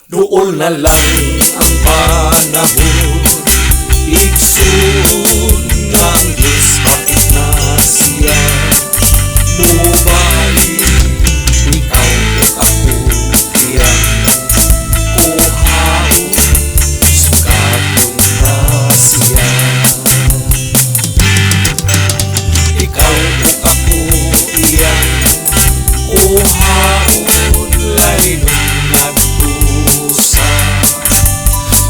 Duol na lang ang panahon, igsoon, nga ang Diyos hapit na siya. Mubalik ikaw ug ako iyang kuhaon, sugaton ta siya. Ikaw ug ako iyang kuhaon, lainon nagtusa.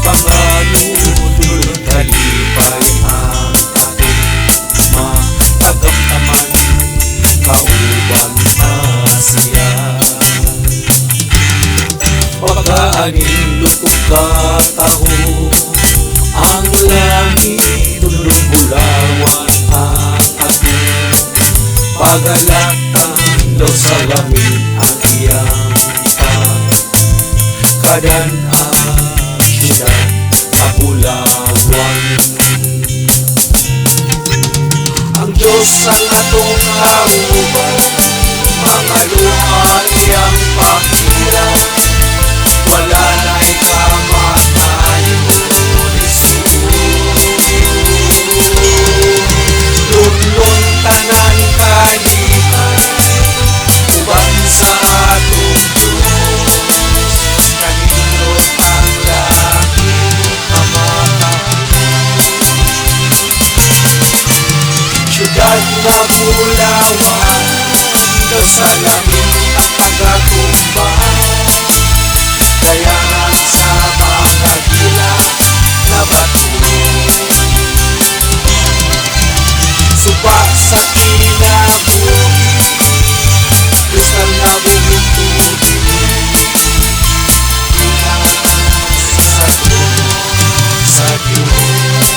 Panganod, kalipay ang atong matagamtaman, kauban ta siya. Pagkaanindot ug kataho ang langit, dulong bulawan ang atong pagalatan, daw salamin ang iyang pagkadan-an, siyudad nga bulawan. Ang Diyos ang atong kauban, mga luha iyang pahira, wala na'y kamatayon, igsoon. Lunlon tanan kalipay, uban sa atong Diyos, kanindot ang langit nga matahom. Siyudad nga bulawan, daw salamin ang tagatumba, dayangan sa mga gila na bato. Suba sa kinabuhi, kristal na buhing tubig, sa trono sa Diyos.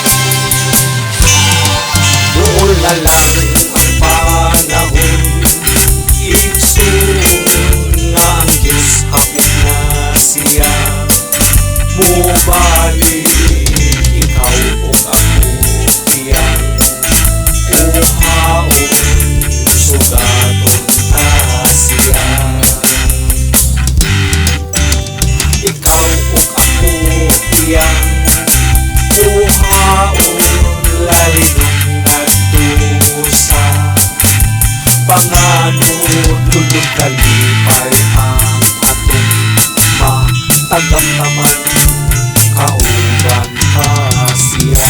Duol na lang ang panahon, igsoon, nga ang Diyos hapit na siya. Mubalik ikaw ug ako iyang kuhaon, sugaton ta siya. Ikaw ug ako iyang kuhaon, lainon nagtusa. Panganod, dulong kalipay ang atong matagamtaman, kauban ta siya.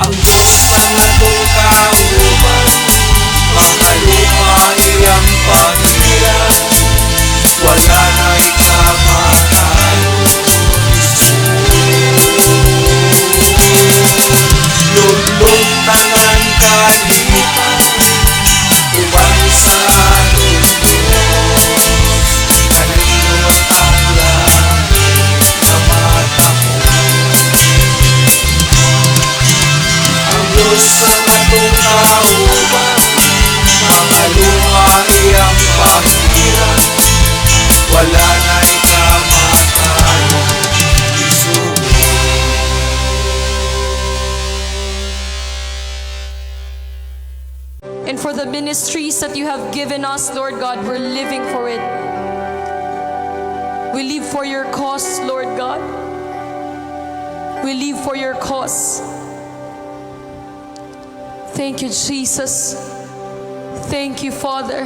Ang Diyos ang atong kauban, mga luha iyang pahira, wala na'y kamatayon, igsoon. Lunlon tanan kalipay, uban sa atong Diyos, kanindot ang langit nga matahom. Ang Diyos ang atong kauban, mga luha iyang pahira, wala na'y kamatayon, igsoon. And for the ministries that you have given us, Lord God, we're living for it. We live for your cause, Lord God. We live for your cause. Thank you, Jesus. Thank you, Father.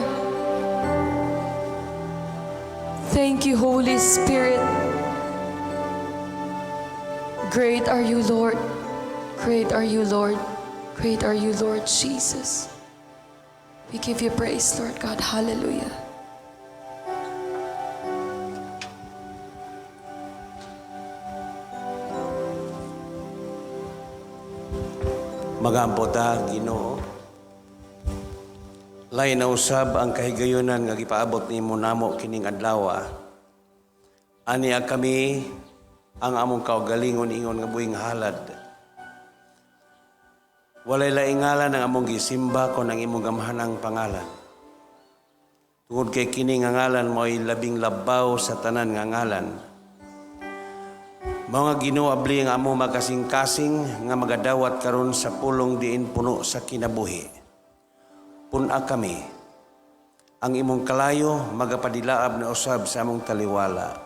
Thank you, Holy Spirit. Great are you, Lord. Great are you, Lord. Great are you, Lord Jesus. We give you praise, Lord God. Hallelujah. Magampo ta, Ginoo. Lain na usab ang kahigayunan nga gipaabot nimo namo kining adlaw. Ani kami ang among kaugalingon ingon nga buhing halad. Walay laing ngalan ang among gisimba kon ang imong gamhanang pangalan. Tungod kay kini nga ngalan mo'y labing labaw sa tanan nga ngalan. Mga Ginoo, abli ang among makasing-kasing nga magadawat karon sa pulong diin puno sa kinabuhi. Pun-a kami. Ang imong kalayo magapadilaab na usab sa among taliwala.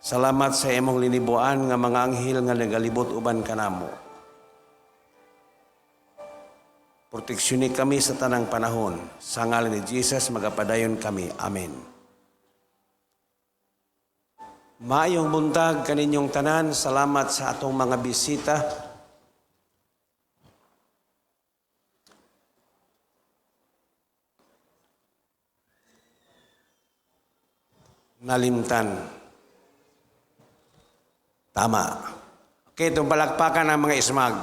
Salamat sa imong linibuan nga mga anghel nga nagalibot uban kanamo. Proteksyon kami sa tanang panahon. Sa ngalan ni Jesus, magapadayon kami. Amen. Maayong buntag kaninyong tanan. Salamat sa atong mga bisita. Nalimtan. Tama. Okay, itong palakpakan ng mga ismag.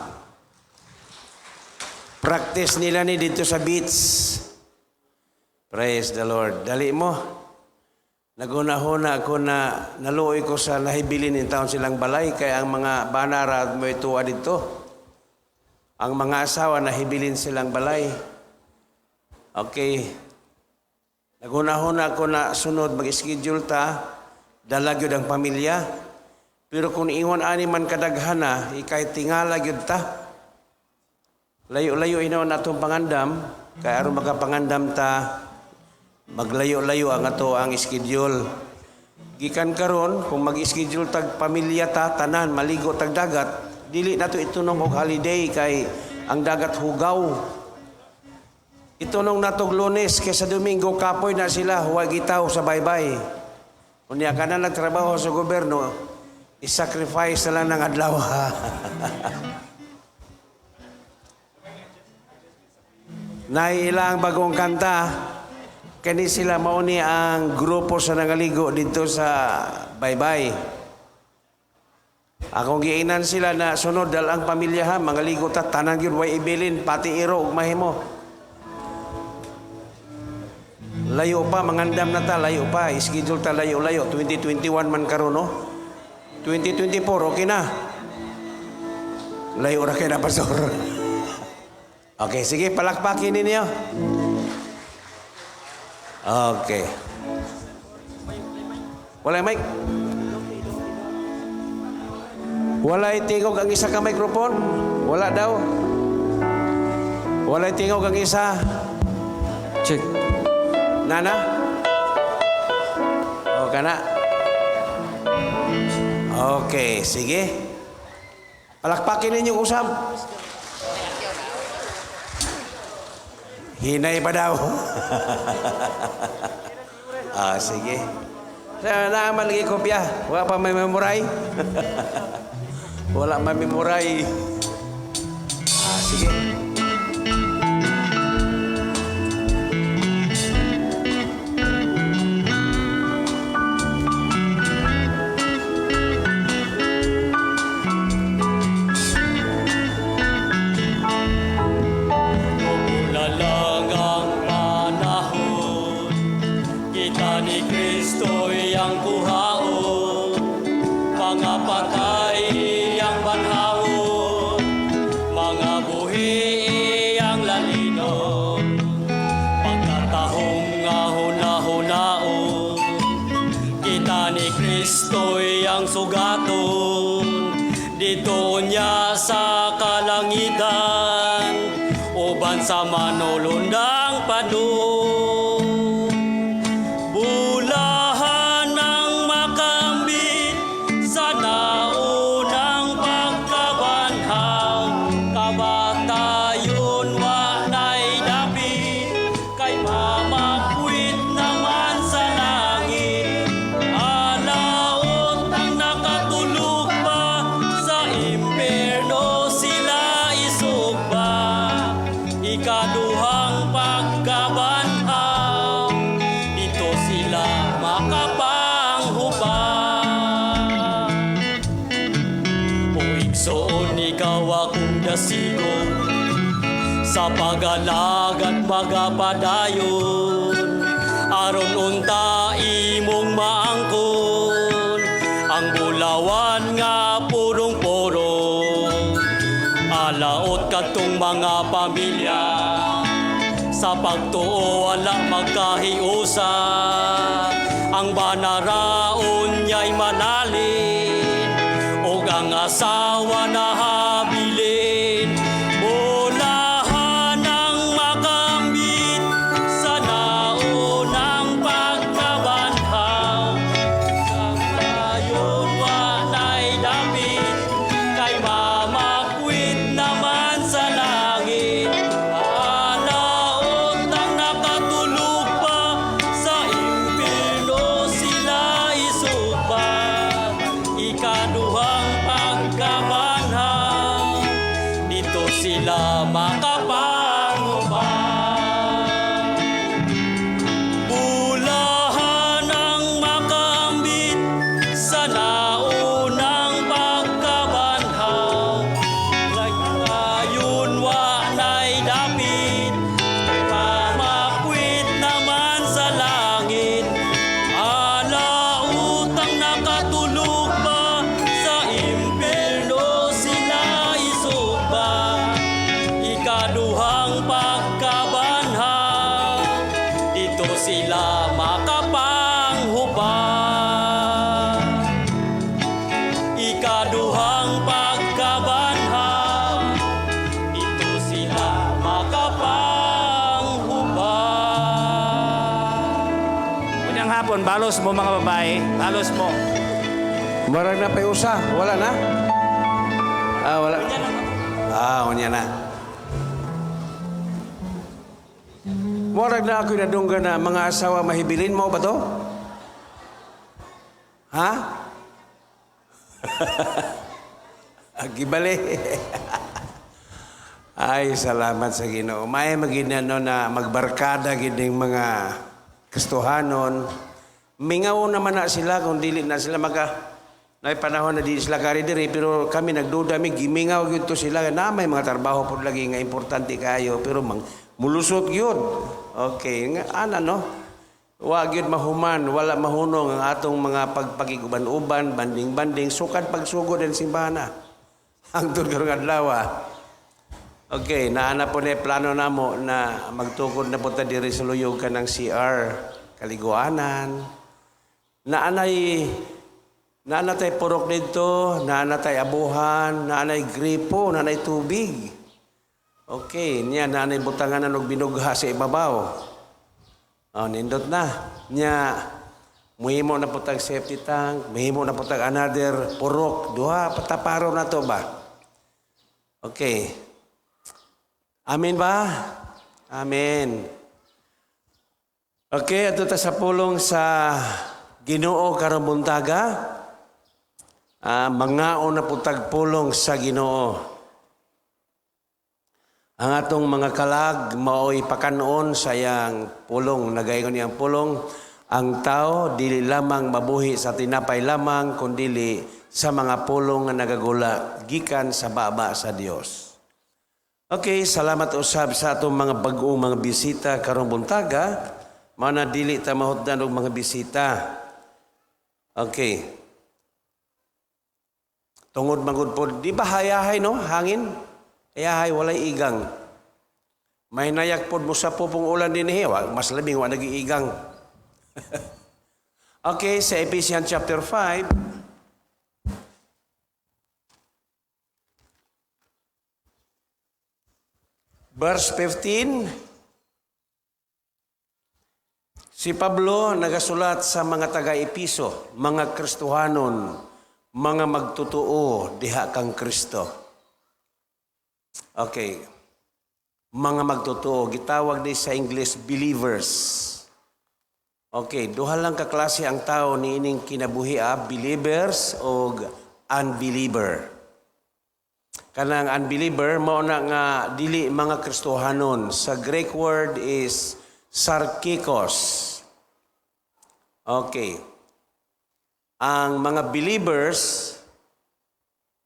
Practice nila ni dito sa beach. Praise the Lord. Dali mo. Naghuna-huna ako na naluoy ko sa nahibilin in taon silang balay kay ang mga banara at mo ituwa dito. Ang mga asawa nahibilin silang balay. Okay. Naghuna-huna ako na sunod mag-schedule ta, dala gyud ang pamilya. Pero kung ingon ani man kadaghana, ikay tingala gyud ta. Layo-layo inaon atong pangandam, kay aron makapangandam ta, maglayo-layo ang ato ang schedule. Gikan karon kung mag-schedule tag pamilya ta, tanan maligo tag dagat, dili nato itunong og holiday kay ang dagat hugaw. Itunong natog Lunes kay sa Domingo kapoy na sila, huwag itaw sa baybay. Unya ka na nagtrabaho sa gobyerno, i-sacrifice na lang ng adlaw. Naiilang bagong kanta, kani sila mauni ang grupo sa nangaligo dito sa baybay. Akong giinan sila na sunod dal ang pamilya ha, mangaligo ta tanan gyud way ibilin pati iro ug mahimo. Layo pa, mangandam na ta, layo pa, schedule ta layo-layo, 2021 man karon no. 2024 okay na. Layo ra kay na, pastor. Okay, sige, palakpakin ninyo. Okay. Walay mic? Walay tingog ang isa ka microphone? Wala daw. Walay tingog ang isa. Check. Nana? O kana? Okay, sige. Palakpakin ninyo usab. Hinay pa daw. Sige. Sa naaman lagi kopya. Wala pa may memoray. Wala may memoray. Sige. Lalang ang panahon, kita ni Kristo'y ang kuhaon, mga patay ang banhawon, mga buhi ang lalinon, pagkatahong nga huna-hunaon, kita ni Kristo'y ang sugaton, dito niya sa kalangitan, uban sa manulundang padung. Bulahan ng makambit sa naunang pagkabanhaw, kabatayon walay dapit, kay mamakwit naman sa langit. Alaot ang nakatulog pa, sa impyerno sila isugba. Ikaduhang pagkabanhaw, dito sila makapanghupa. O igsoon, ikaw akong dasigo, sa pag-alagad magapadayon, aron unta imong maangkon ang bulawan nga purong-purong. Alaot kadtong mga pamilya, sa pagtuo wala magkahiusa, ang banaraon niya'y manalin, ug ang asawa na habilin. Bulahan ang makambit sa Ito sila makapanghubad. Ikaduhang pagkabanhaw, ito sila makapanghubad. Unyang hapon, balos mo, mga babae. Balos mo. Marag na pa'y usa. Wala na? Ah, wala. Ah, unya na. Murag na ako'y nadunggan na mga asawa mahibilin mo ba to? Ha? Agibali. Ay, salamat sa Ginoo. May magina no na magbarkada gid ning mga Kristohanon. Mingaw naman na sila kung dili na sila maka na panahon na di sila kari diri, pero kami nagduda mi, gimingaw gyud to sila na may mga trabaho pod lagi nga importante kayo, pero mang mulusot gyud. Okay, nga ana no. Wa gyud mahuman, wala mahunong ang atong mga pagpakiguban-uban, banding-banding, sukad pagsugod ang simbahan na. Hangtod karong adlaw. Okay, naana po na plano namo na magtukod na po ta diri sa luyog ka ng CR, kaliguanan. Naanay naana tay purok dito, naana tay abuhan, naanay gripo, naanay tubig. Okay, niya naanay butangan na og binugha sa ibabaw. Oh, nindot na. Nya muhimo na po tag safety tank, muhimo na po tag another purok, duha pataparo na to ba? Okay. Amen ba? Amen. Okay, ato ta sa pulong sa Ginoo karong buntaga. Ah, mangaon na po tag pulong sa Ginoo. Ang atong mga kalag mao'y pakanon sa iyang pulong, nagaingon niyang pulong, ang tao dili lamang mabuhi sa tinapay lamang kundili sa mga pulong nga nagagula gikan sa baba sa Dios. Okay, salamat usab sa atong mga bag-ong mga bisita karong buntaga. Mana dili ta mahutdan og mga bisita. Okay. Tungod magud pod, di ba hayahay no? Hangin? Hayahay, walay igang. May nayak pod mo sa pupong ulan din eh. Mas labing wa nagiigang. Okay, sa Ephesians chapter 5, verse 15, si Pablo nagasulat sa mga taga-Episo, mga Kristohanon, mga magtotoo diha kang Kristo. Okay. Mga magtotoo, gitawag di sa English believers. Okay, duha lang ka klase ang tao niining kinabuhi, believers o unbeliever. Kanang unbeliever mao na nga dili mga Kristohanon. Sa Greek word is sarkikos. Okay. Ang mga believers,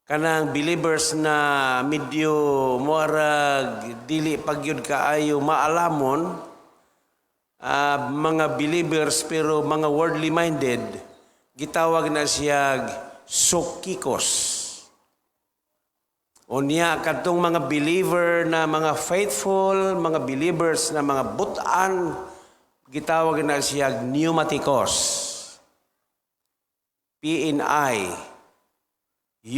kanang believers na medyo moarag dili pagyud kaayo maalamon, mga believers pero mga worldly minded, gitawag na siya sokikos. Unya kadtong mga believer na mga faithful, mga believers na mga butan, gitawag na siya pneumaticos. P-N-I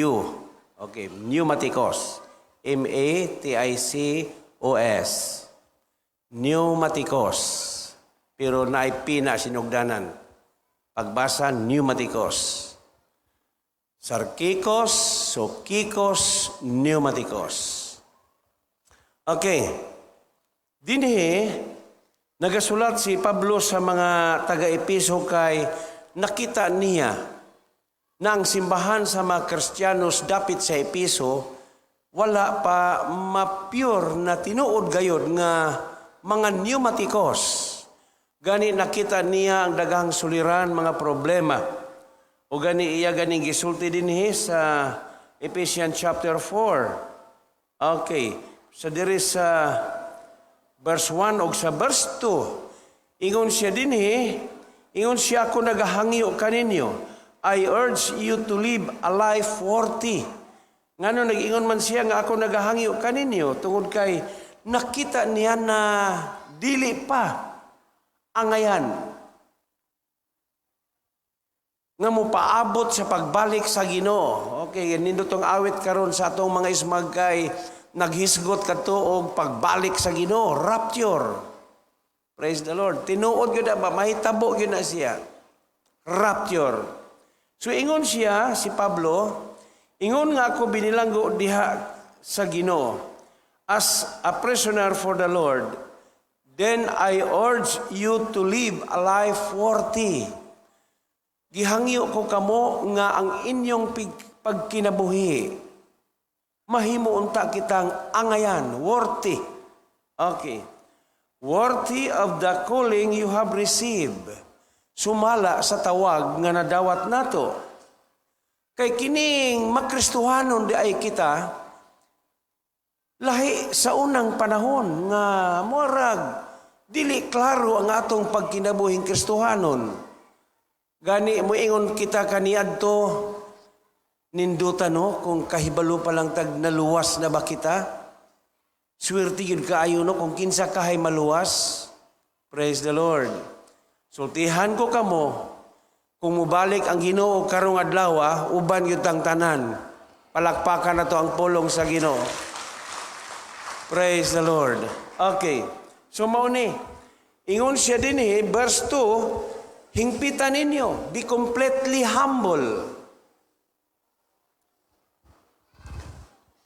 U. Okay, pneumaticos. M-A-T-I-C-O-S. Pneumaticos. Pero naay P na sinugdanan. Pagbasa, pneumaticos. Sarkikos, sokikos, pneumaticos. Okay. Dinhi, nagasulat si Pablo sa mga taga-Episo kay nakita niya na ang simbahan sa mga Kristiyanos dapit sa Episo wala pa ma-pure na tinuod gayod nga mga pneumaticos. Gani nakita niya ang daghang suliran, mga problema. O gani iya ganing gisulti dinhi sa Ephesians chapter 4. Okay, sa diri sa verse 1 og sa verse 2. Ingon siya dinhi, ingon siya, "Ako nagahangyo kaninyo. I urge you to live a life worthy." Ngano nag-ingon man siya nga ako nagahangyo kaninyo? Tungod kay nakita niya na dili pa Angayan nga mopaabot sa pagbalik sa Ginoo. Okay, nindot tong awit karon sa atong mga ismagkay naghisgot kadto og pagbalik sa Ginoo, rapture. Praise the Lord. Tinuod gyud ba, mahitabo gyud na siya. Rapture. So ingon siya, si Pablo, ingon nga ako binilanggo diha sa Ginoo as a prisoner for the Lord, then I urge you to live a life worthy. Gihangyo ko kamo nga ang inyong pagkinabuhi mahimo unta kitang angayan, worthy. Okay. Worthy of the calling you have received. Sumala sa tawag nga nadawat nato. Kay kining makristohanon di ay kita, lahi sa unang panahon nga murag dili klaro ang atong pagkinabuhing Kristohanon. Gani moingon kita kaniadto, ninduta no, kung kahibalo pa lang tag naluwas na ba kita? Swerte gyud kaayo no kung kinsa kahay maluwas. Praise the Lord. Sultihan ko kamo, kung mubalik ang Ginoo karong adlaw, uban gyud tang tanan. Palakpakan na to ang pulong sa Ginoo. Praise the Lord. Okay. So mao ni. Ingon siya dinhi, verse 2, hingpitan ninyo, be completely humble.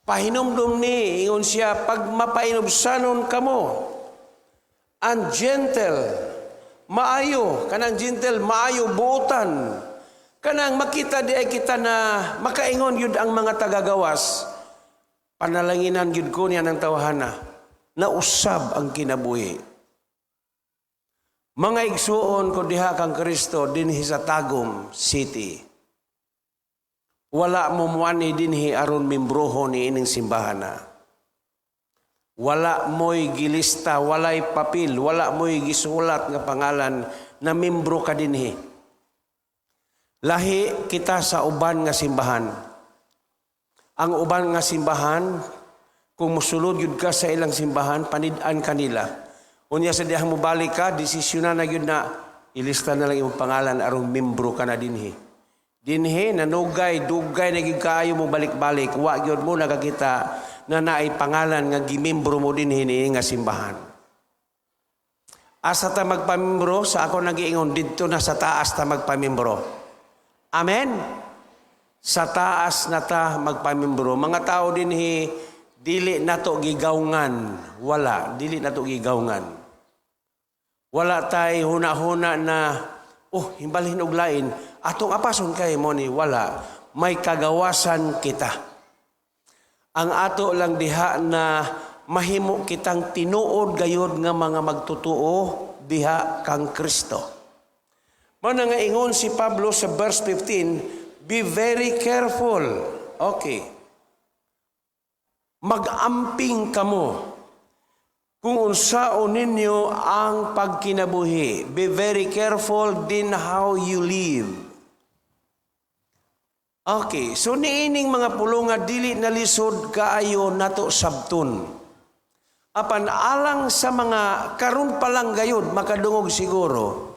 Pahinumdum ni, ingon siya, pag mapainubsanon kamo, and gentle, maayo, kanang gentle, maayo buotan, kanang makita di ay kita na makaingon yun ang mga tagagawas, panalanginan yun ko niya ng tawhana, nausab ang kinabuhi. Mga igsuon ko diha kang Kristo dinhi sa Tagum City. Wala mo muani dinhi aron membroho ni ining simbahan na. Wala mo'y gilista, walay papel, wala mo'y gisulat nga pangalan na membro ka dinhi. Lahi kita sa uban nga simbahan. Ang uban nga simbahan, kung musulod yun ka sa ilang simbahan, panid-an kanila. Unya sa dihang mobalik ka, desisyon na yun na ilista na lang imong pangalan aron membro ka na dinhi. Dinhi, nanugay, dugay na gyud kaayo mo balik-balik, wa gyud mo nakakita na naay pangalan nga gimembro mo dinhi ni nga simbahan. Asa ta magpamembro, sa ako nagiingon didto na sa taas ta magpamembro. Amen? Sa taas na ta magpamembro. Mga tao dinhi, dili nato gigawngan. Wala, dili nato gigawngan. Wala tay huna-huna na, oh, himbalhin og lain, atong apason kay mo ni, wala. May kagawasan kita. Ang ato lang diha na mahimo kitang tinuod gayod nga mga magtutuo diha kang Kristo. Mao na nga ingon si Pablo sa verse 15, be very careful. Okay. Mag-amping kamo kung unsaon ninyo ang pagkinabuhi. Be very careful din how you live. Okay, so niining mga pulunga dili na lisod kaayo nato sabton. Apan alang sa mga karon pa lang gayud makadungog siguro.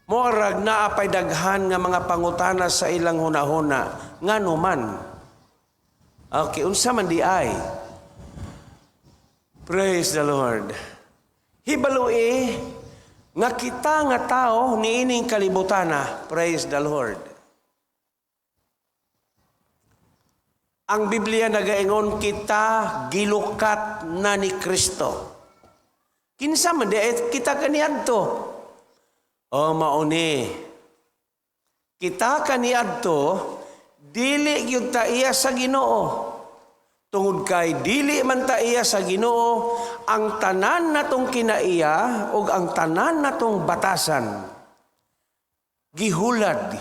Moarag naa pay daghan nga mga pangutana sa ilang hunahuna ngano man. Okay, unsa man di ay? Praise the Lord. Hibaloi nga kita nga tao niining kalibutana. Praise the Lord. Ang Biblia nagaingon kita gilukat na ni Kristo. Kinsa man di ay kita kaniadto? O mauni. Kita kaniadto dili gyud ta iya sa Ginoo. Tungod kay dili man ta iya sa Ginoo, ang tanan natong kinaiya ug ang tanan natong batasan gihulad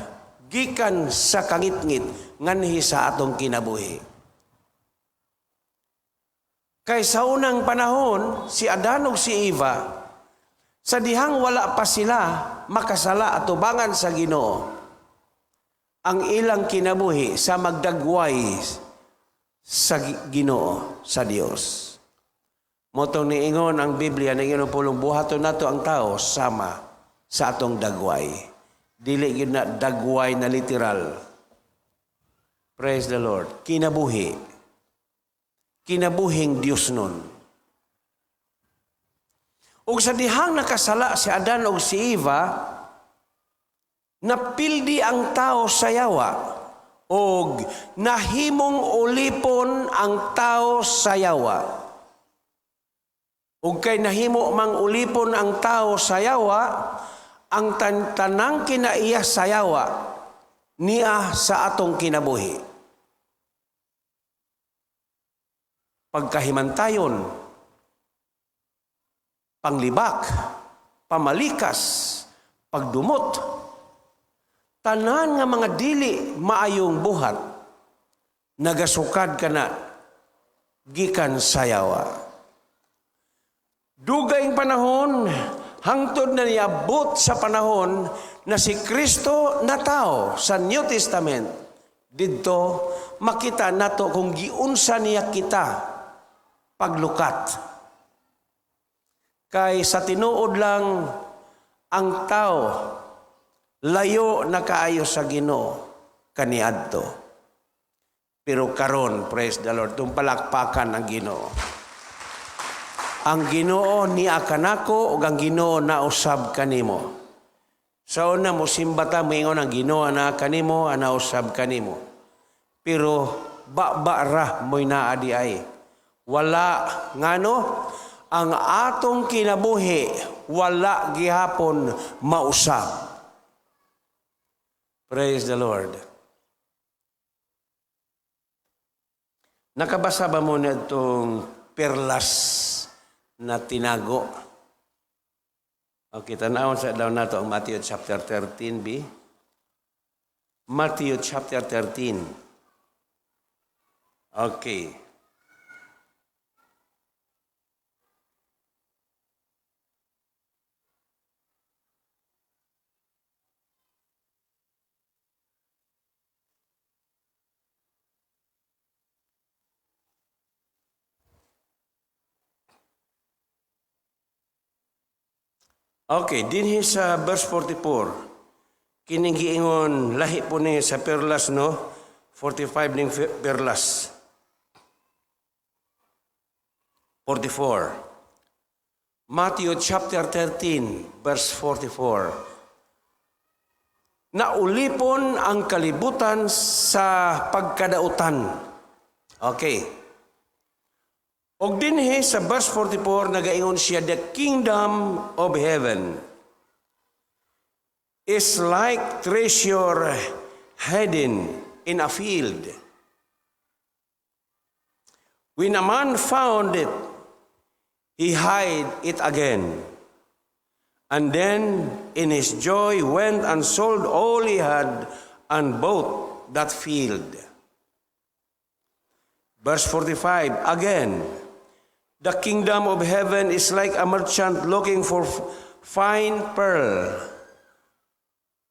gikan sa kangitngit nganhi sa atong kinabuhi. Kay sa unang panahon, si Adan ug si Eva, sa dihang wala pa sila makasala atubangan sa Ginoo, ang ilang kinabuhi sa magdagway sa Ginoo, sa Dios. Mao tong niingon ang Biblia, niingon ang pulong, buhaton nato ang tao sama sa atong dagway. Dili gyud na dagway na literal. Praise the Lord. Kinabuhi. Kinabuhing Dios nun. Ug sa dihang nakasala si Adan ug si Eva, napildi ang tao sa yawa og nahimong ulipon ang tao sa yawa. Ug kay nahimo mang ulipon ang tao sa yawa, ang tanang kinaiya sa yawa niya sa atong kinabuhi. Pagkahimantayon, panglibak, pamalikas, pagdumot, tanan nga mga dili maayong buhat, nagasukad kana gikan sa yawa. Dugayng panahon, hangtod na niabot sa panahon na si Kristo na tao sa New Testament, didto makita nato kung giunsa niya kita paglukat. Kay sa tinuod lang ang tao layo na kaayo sa Ginoo kaniadto. Pero karon, praise the Lord, tung palakpakan ang Ginoo. Ang Ginoo niya kanako ug ang Ginoo nausab kanimo. Sa una mo simba ta moingon ang Ginoo na kanimo, nausab kanimo. Pero ba ra mo'y naa di ay. Wala ngano ang atong kinabuhi wala gihapon mausab. Praise the Lord. Nakabasa ba mo na itong perlas na tinago? Okay, tanawon sa daw nato ang Matthew chapter 13, B. Matthew chapter 13. Okay. Okay, dinhi sa verse 44. Kining giingon lahi po ni sa perlas, no? 45 ning perlas. 44. Matthew chapter 13 verse 44. Naulipon ang kalibutan sa pagkadautan. Okay. Og dinhi sa verse 44 nagaingon siya, the kingdom of heaven is like treasure hidden in a field. When a man found it, he hid it again. And then in his joy went and sold all he had and bought that field. Verse 45, again, the kingdom of heaven is like a merchant looking for fine pearl.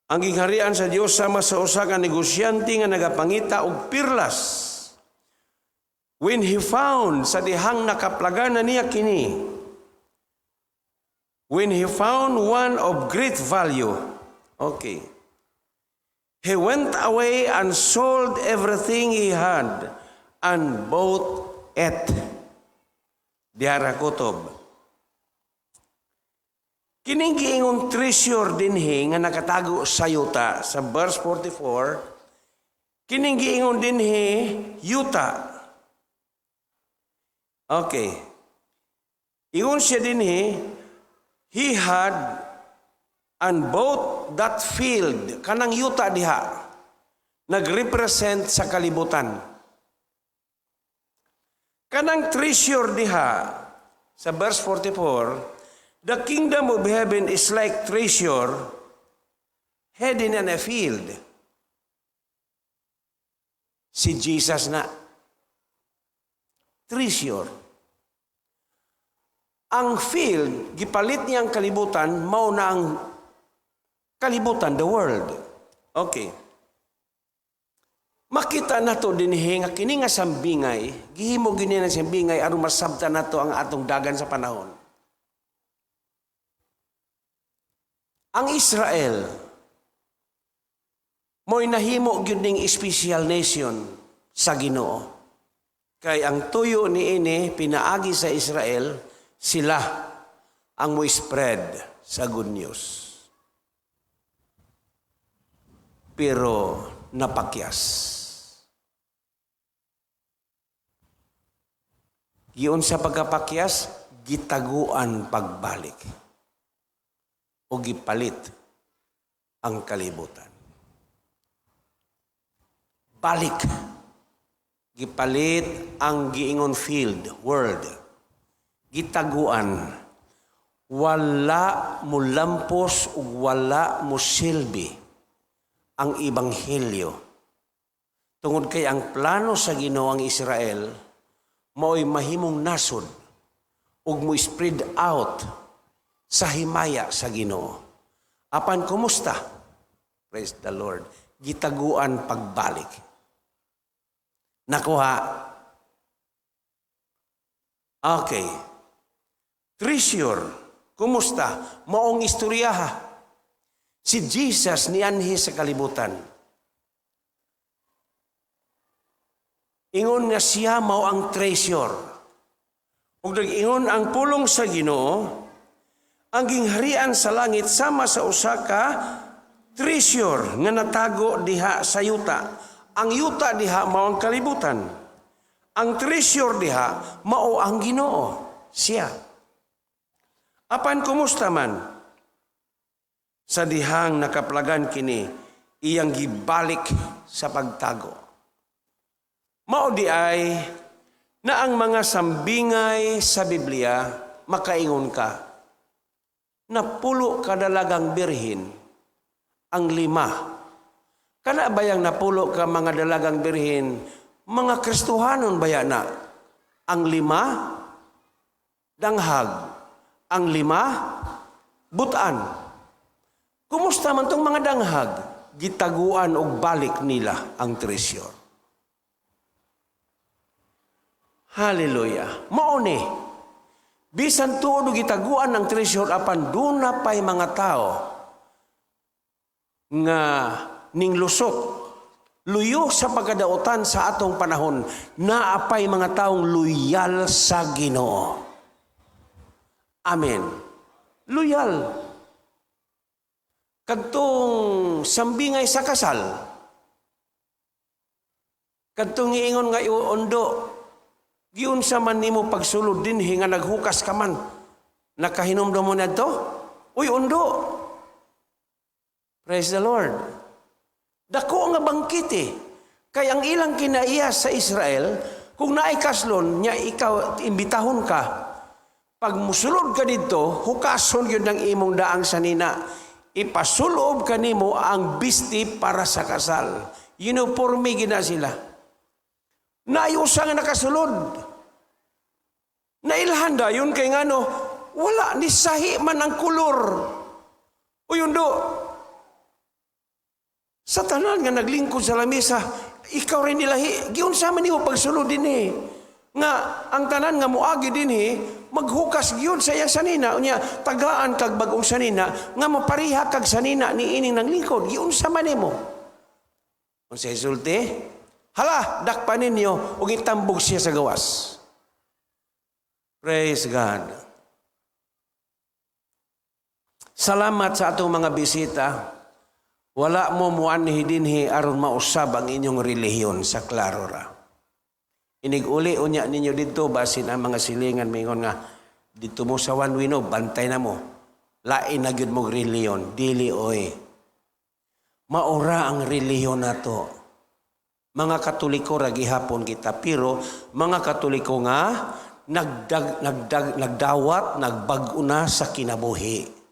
Ang gingharian sa Dios sama sa usa ka negosyante nga nagapangita og pirlas. When he found, sa dihang nakaplagana niya kini, when he found one of great value, okay, he went away and sold everything he had and bought it. Diara kutob. Kining giingong treasure dinhi nga nakatago sa yuta sa verse 44, kining giingon dinhi yuta. Okay. Ingon siya dinhi, he had and bought that field, kanang yuta diha, nagrepresent sa kalibutan. Kanang treasure diha, sa verse 44, the kingdom of heaven is like treasure hidden in a field. Si Jesus na. Treasure. Ang field, gipalit niya ang kalibutan, mao na ang kalibutan, the world. Okay. Makita nato dinhi nga kini nga sambingay, gihimo gini ng sambingay aron masabtan nato ang atong dagan sa panahon. Ang Israel mo'y nahimo gyud ning special nation sa Ginoo. Kay ang tuyo niini pinaagi sa Israel, sila ang mo spread sa good news. Pero napakyas. Giun sa pagkapakyas, gitaguan pagbalik o gipalit ang kalibutan. Balik. Gipalit ang giingon field, world. Gitaguan. Wala mulampos ug wala musilbi ang ebanghelyo. Tungod kay ang plano sa Ginoo ang Israel mao'y mahimong nasod ug mo spread out sa himaya sa Ginoo. Apan kumusta? Praise the Lord. Gitaguan pagbalik. Nakuha. Okay. Treasure. Kumusta? Maong istoryaha. Si Jesus nianhi sa kalibutan. Ingon nga siya mao ang treasure. Ug nag-ingon ang pulong sa Ginoo, ang gingharian sa langit sama sa usa ka treasure nga natago diha sa yuta. Ang yuta diha mao ang kalibutan. Ang treasure diha mao ang Ginoo, siya. Apan kumusta man sa dihang nakaplagan kini, iyang gibalik sa pagtago. Mao di ay na ang mga sambingay sa Biblia makaingon ka napulo kadalagang birhen ang lima. Kana bayang napulo ka mga dalagang birhen, mga Kristohanon baya na? Ang lima, danghag. Ang lima, butan. Kumusta man tong mga danghag? Gitaguan og balik nila ang treasure. Hallelujah. Mao ni, bisan tuod og gitaguan ang treasure, apan duna pay mga tao nga ning lusot, luyo sa pagkadautan sa atong panahon, naapay mga taong loyal sa Ginoo. Amen. Loyal. Kadtong sambingay sa kasal, kadtong giingon nga iundo, giunsa man nimo pagsulod dinhi nga naghukas ka man, nakahinumdum mo nadto? Uy, undo. Praise the Lord. Dako nga bangkite. Kay ang ilang kinaiya sa Israel, kung naay kaslon, nya ikaw imbitahon ka. Pag musulod ka didto, hukason gyud ang imong daang sanina. Ipasulob ka nimo ang bisti para sa kasal. Uniforme gina sila. Naay usa nga nakasulod. Nailhan dayon kay ngano, wala ni sahi man ang kolor. Uy, undo. Sa tanan nga naglingkod sa lamesa, ikaw rin nilahi, giunsa man nimo pagsulod dinhi. Nga ang tanan nga moagi dinhi, maghukas gyud sa iyang sanina, unya tagaan kag bag-ong sanina nga mapariha kag sanina ni ining naglingkod, giunsa man nimo. Unsa isulti? Hala, dakpa ninyo ug itambog siya sa gawas. Praise God. Salamat sa atong mga bisita. Wala mo muanhi dinhi aron mausab ang inyong relihiyon sa klaro ra. Inig-uli unya ninyo didto basin ang mga silingan mingon nga didto mo sa One Wino bantay na mo. Lain na gyud mog relihiyon, dili oy. Maura ang relihiyon nato. Mga Katoliko ra gihapon kita, pero mga Katoliko nga nagdawat, nagbag-o na sa kinabuhi.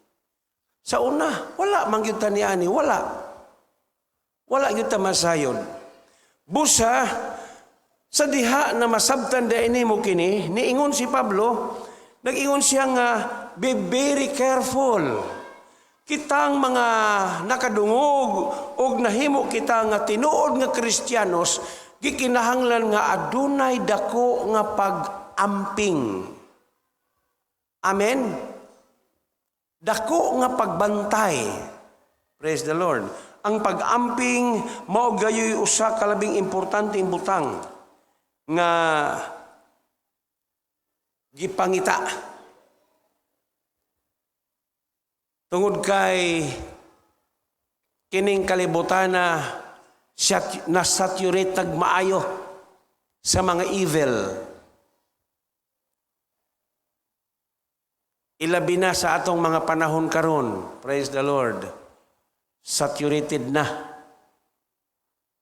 Sa una, wala man gyud ta niani, wala. Wala gyud ta masayod. Busa sa diha na masabtan da nimo kini, niingon si Pablo, nag-ingon siya nga be very careful. Kitang mga nakadungog og nahimo kita nga tinuod nga Kristiyanos, gikinahanglan nga adunay dako nga pag-amping. Amen. Dako nga pagbantay. Praise the Lord. Ang pag-amping mao gayoy usa ka labing importanteng butang nga gipangita. Tungod kay kining kalibutana na-saturate nagmaayo sa mga evil. Ilabi na sa atong mga panahon karon, praise the Lord, saturated na.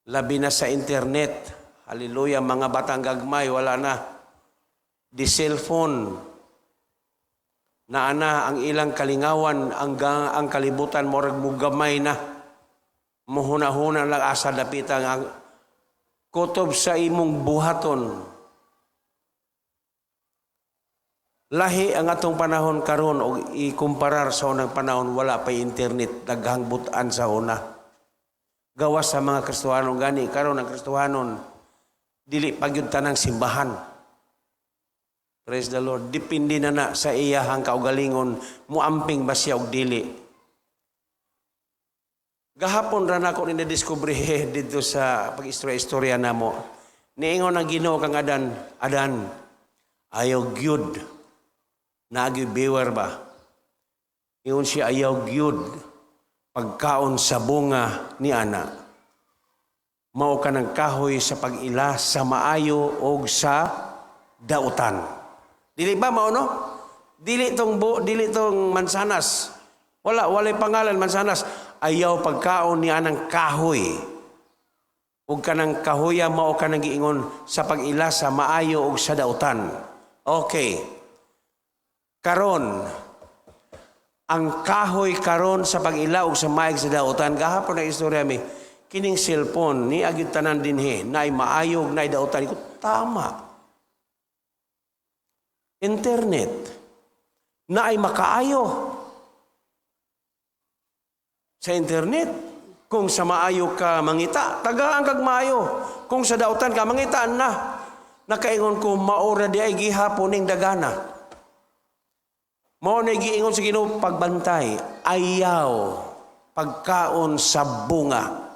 Labi na sa internet. Hallelujah, mga batang gagmay, wala na. Di cellphone. Naana ang ilang kalingawan, ang kalibutan, murag mugamay na. Muhuna-huna lang asa dapitan ang kutob sa imong buhaton. Lahi ang atong panahon karon og ikumparar sa unang panahon, wala pa internet, daghang butan sa una. Gawas sa mga Kristohanon gani karon ang Kristohanon dili pa gyud tanang simbahan. Praise the Lord. Depende na na sa iyahang kaugalingon, muamping ba siya og dili. Gahapon ra nako ni nadiskubre didto sa pag-istorya-istorya namo. Niingon ang Ginoo kang Adan, Adan, ayaw gyud. Naagi beware ba? Ingon siya, ayaw gyud pagkaon sa bunga ni ana. Mao ka ng kahoy sa pag-ila sa maayo og sa dautan. Dili ba mao no? Dili tong dili tong mansanas. Wala, walay pangalan mansanas. Ayaw pagkaon ni anang kahoy. Ug kanang kahoya mao ka nang giingon sa pag-ila sa maayo og sa dautan. Okay. Karon, ang kahoy karon sa pag-ila og sa maayog sa dautan, gahapon na istorya mi, kining cellphone ni agid tanan dinhi, naay maayog, naay dautan. Ko, tama. Internet, naay makaayo. Sa internet, kung sa maayo ka mangita, tagaan kag maayo. Kung sa dautan ka mangita na. Nakaingon ko, maora di ay gihapon ning dagana. Mao na giingon sa Ginoo pagbantay, ayaw pagkaon sa bunga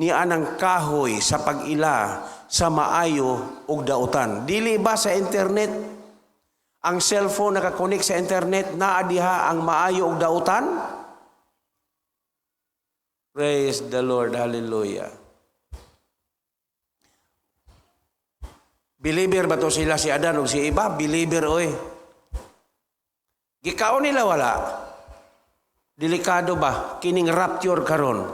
ni anang kahoy sa pag-ila sa maayo ug dautan. Dili ba sa internet ang cellphone nakakonek sa internet, naa diha ang maayo ug dautan? Praise the Lord, hallelujah. Believer ba to sila si Adan ug si Eva? Believer oy. Gikaon nila wala. Delikado ba kining rapture karon?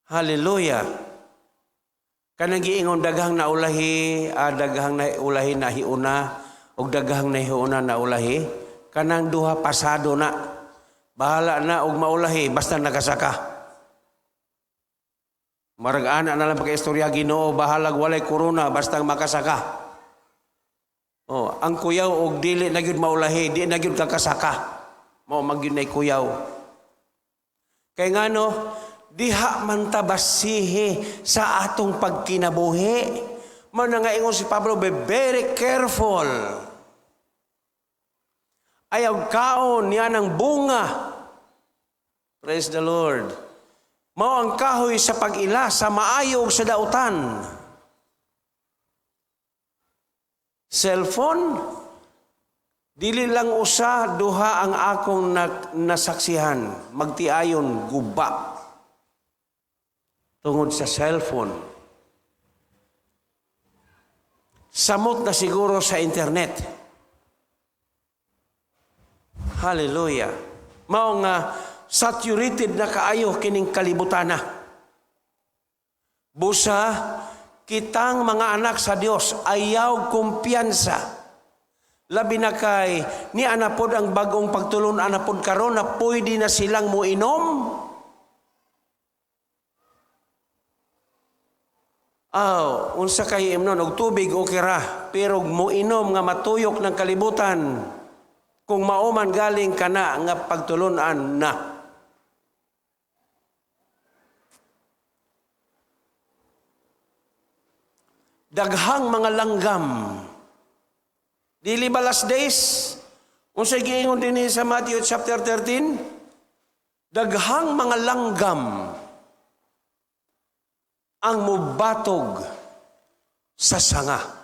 Hallelujah. Kanang giingon daghang naulahi, daghang naulahi nahiuna ug daghang nahiuna naulahi, kanang duha pasado na. Bahala na og maulahi basta nakasaka. Marag ana na lang pagka-istorya Ginoo, bahalag walay corona basta makasaka. Oh, ang kuyaw og dili na gyud maulahi, di na gyud kakasaka. Mao man gyud nay kuyaw. Kay ngano, diha man ta basihi sa atong pagkinabuhi. Mao na nga ingon si Pablo, be very careful. Ayaw kaon niya ng bunga. Praise the Lord. Mao ang kahoy sa pag-ila sa maayo ug sa dautan. Cellphone, dili lang usa, duha ang akong nasaksihan. Magtiayon, guba. Tungod sa cellphone. Samot na siguro sa internet. Hallelujah. Mao nga saturated na kaayo kining kalibutana. Busa, kitang mga anak sa Dios ayaw kumpiyansa. Labi na kay ni anapod ang bagong pagtulon anapod karon na pwede na silang moinom. Aw, unsa kay imnon og tubig okay ra, pero moinom nga matuyok ng kalibutan. Kung mao man galing kana nga pagtulunan na. Daghang mga langgam. Dili ba last days? Unsay giingon dinhi sa Matthew chapter 13? Daghang mga langgam ang mubatog sa sanga.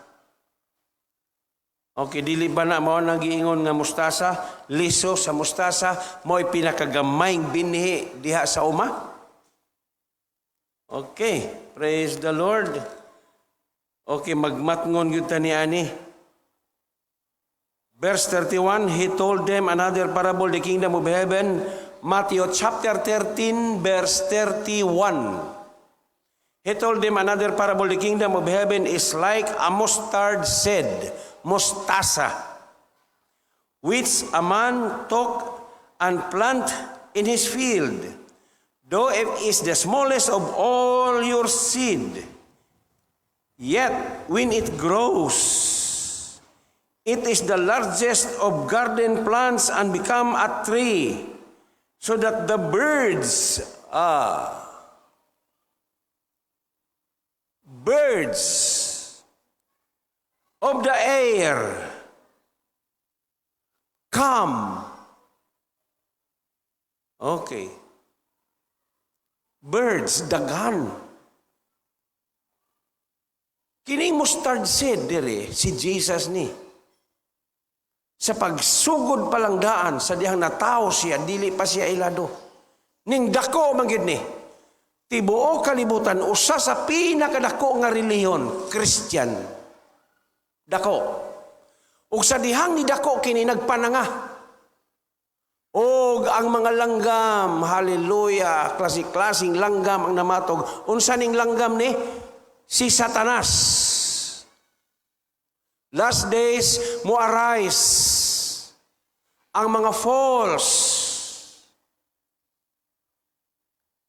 Okay, dili ba na mao nang giingon nga mustasa, liso sa mustasa, mo'y pinakagamayng binhi diha sa uma? Okay, praise the Lord. Okay, magmatngon gyud ta ni ani. Verse 31, he told them another parable, the kingdom of heaven, Matthew chapter 13, verse 31. He told them another parable, the kingdom of heaven is like a mustard seed, mustasa, which a man took and plant in his field. Though it is the smallest of all your seed, yet when it grows, it is the largest of garden plants and become a tree, so that the birds of the air come. Okay. Birds, daghan. Kining mustard seed dire, si Jesus ni. Sa pagsugod pa lang daan, sa dihang natawo siya, dili pa siya ilado. Ning dako man gyud ni. Tibuok kalibutan, usa sa pinakadako nga relihiyon, Christian. Dako. Ug sa dihang ni dako kini nagpananga. Og ang mga langgam, hallelujah, klase-klaseng langgam ang namatog. Unsa ning langgam ni? Si Satanas. Last days mo arise ang mga false.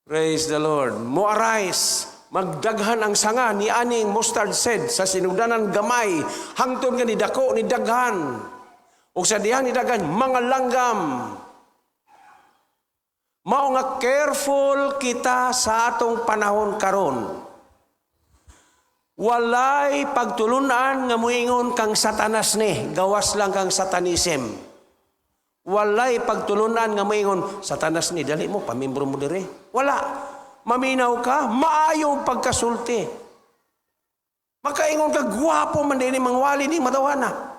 Praise the Lord. Mo arise, magdaghan ang sanga ni aning mustard seed sa sinugdanan gamay hangtod nga ni dako ni daghan. Ug sa dihang ni daghan mga langgam. Mao nga careful kita sa atong panahon karon. Walay pagtulunan nga muingon kang Satanas ni, gawas lang kang satanism. Walay pagtulunan nga muingon Satanas ni, dali mo pamimbro mo dire. Wala. Maminaw ka, maayong pagkasulti. Makaingon ka, gwapo man dinhi mangwali ni matawana.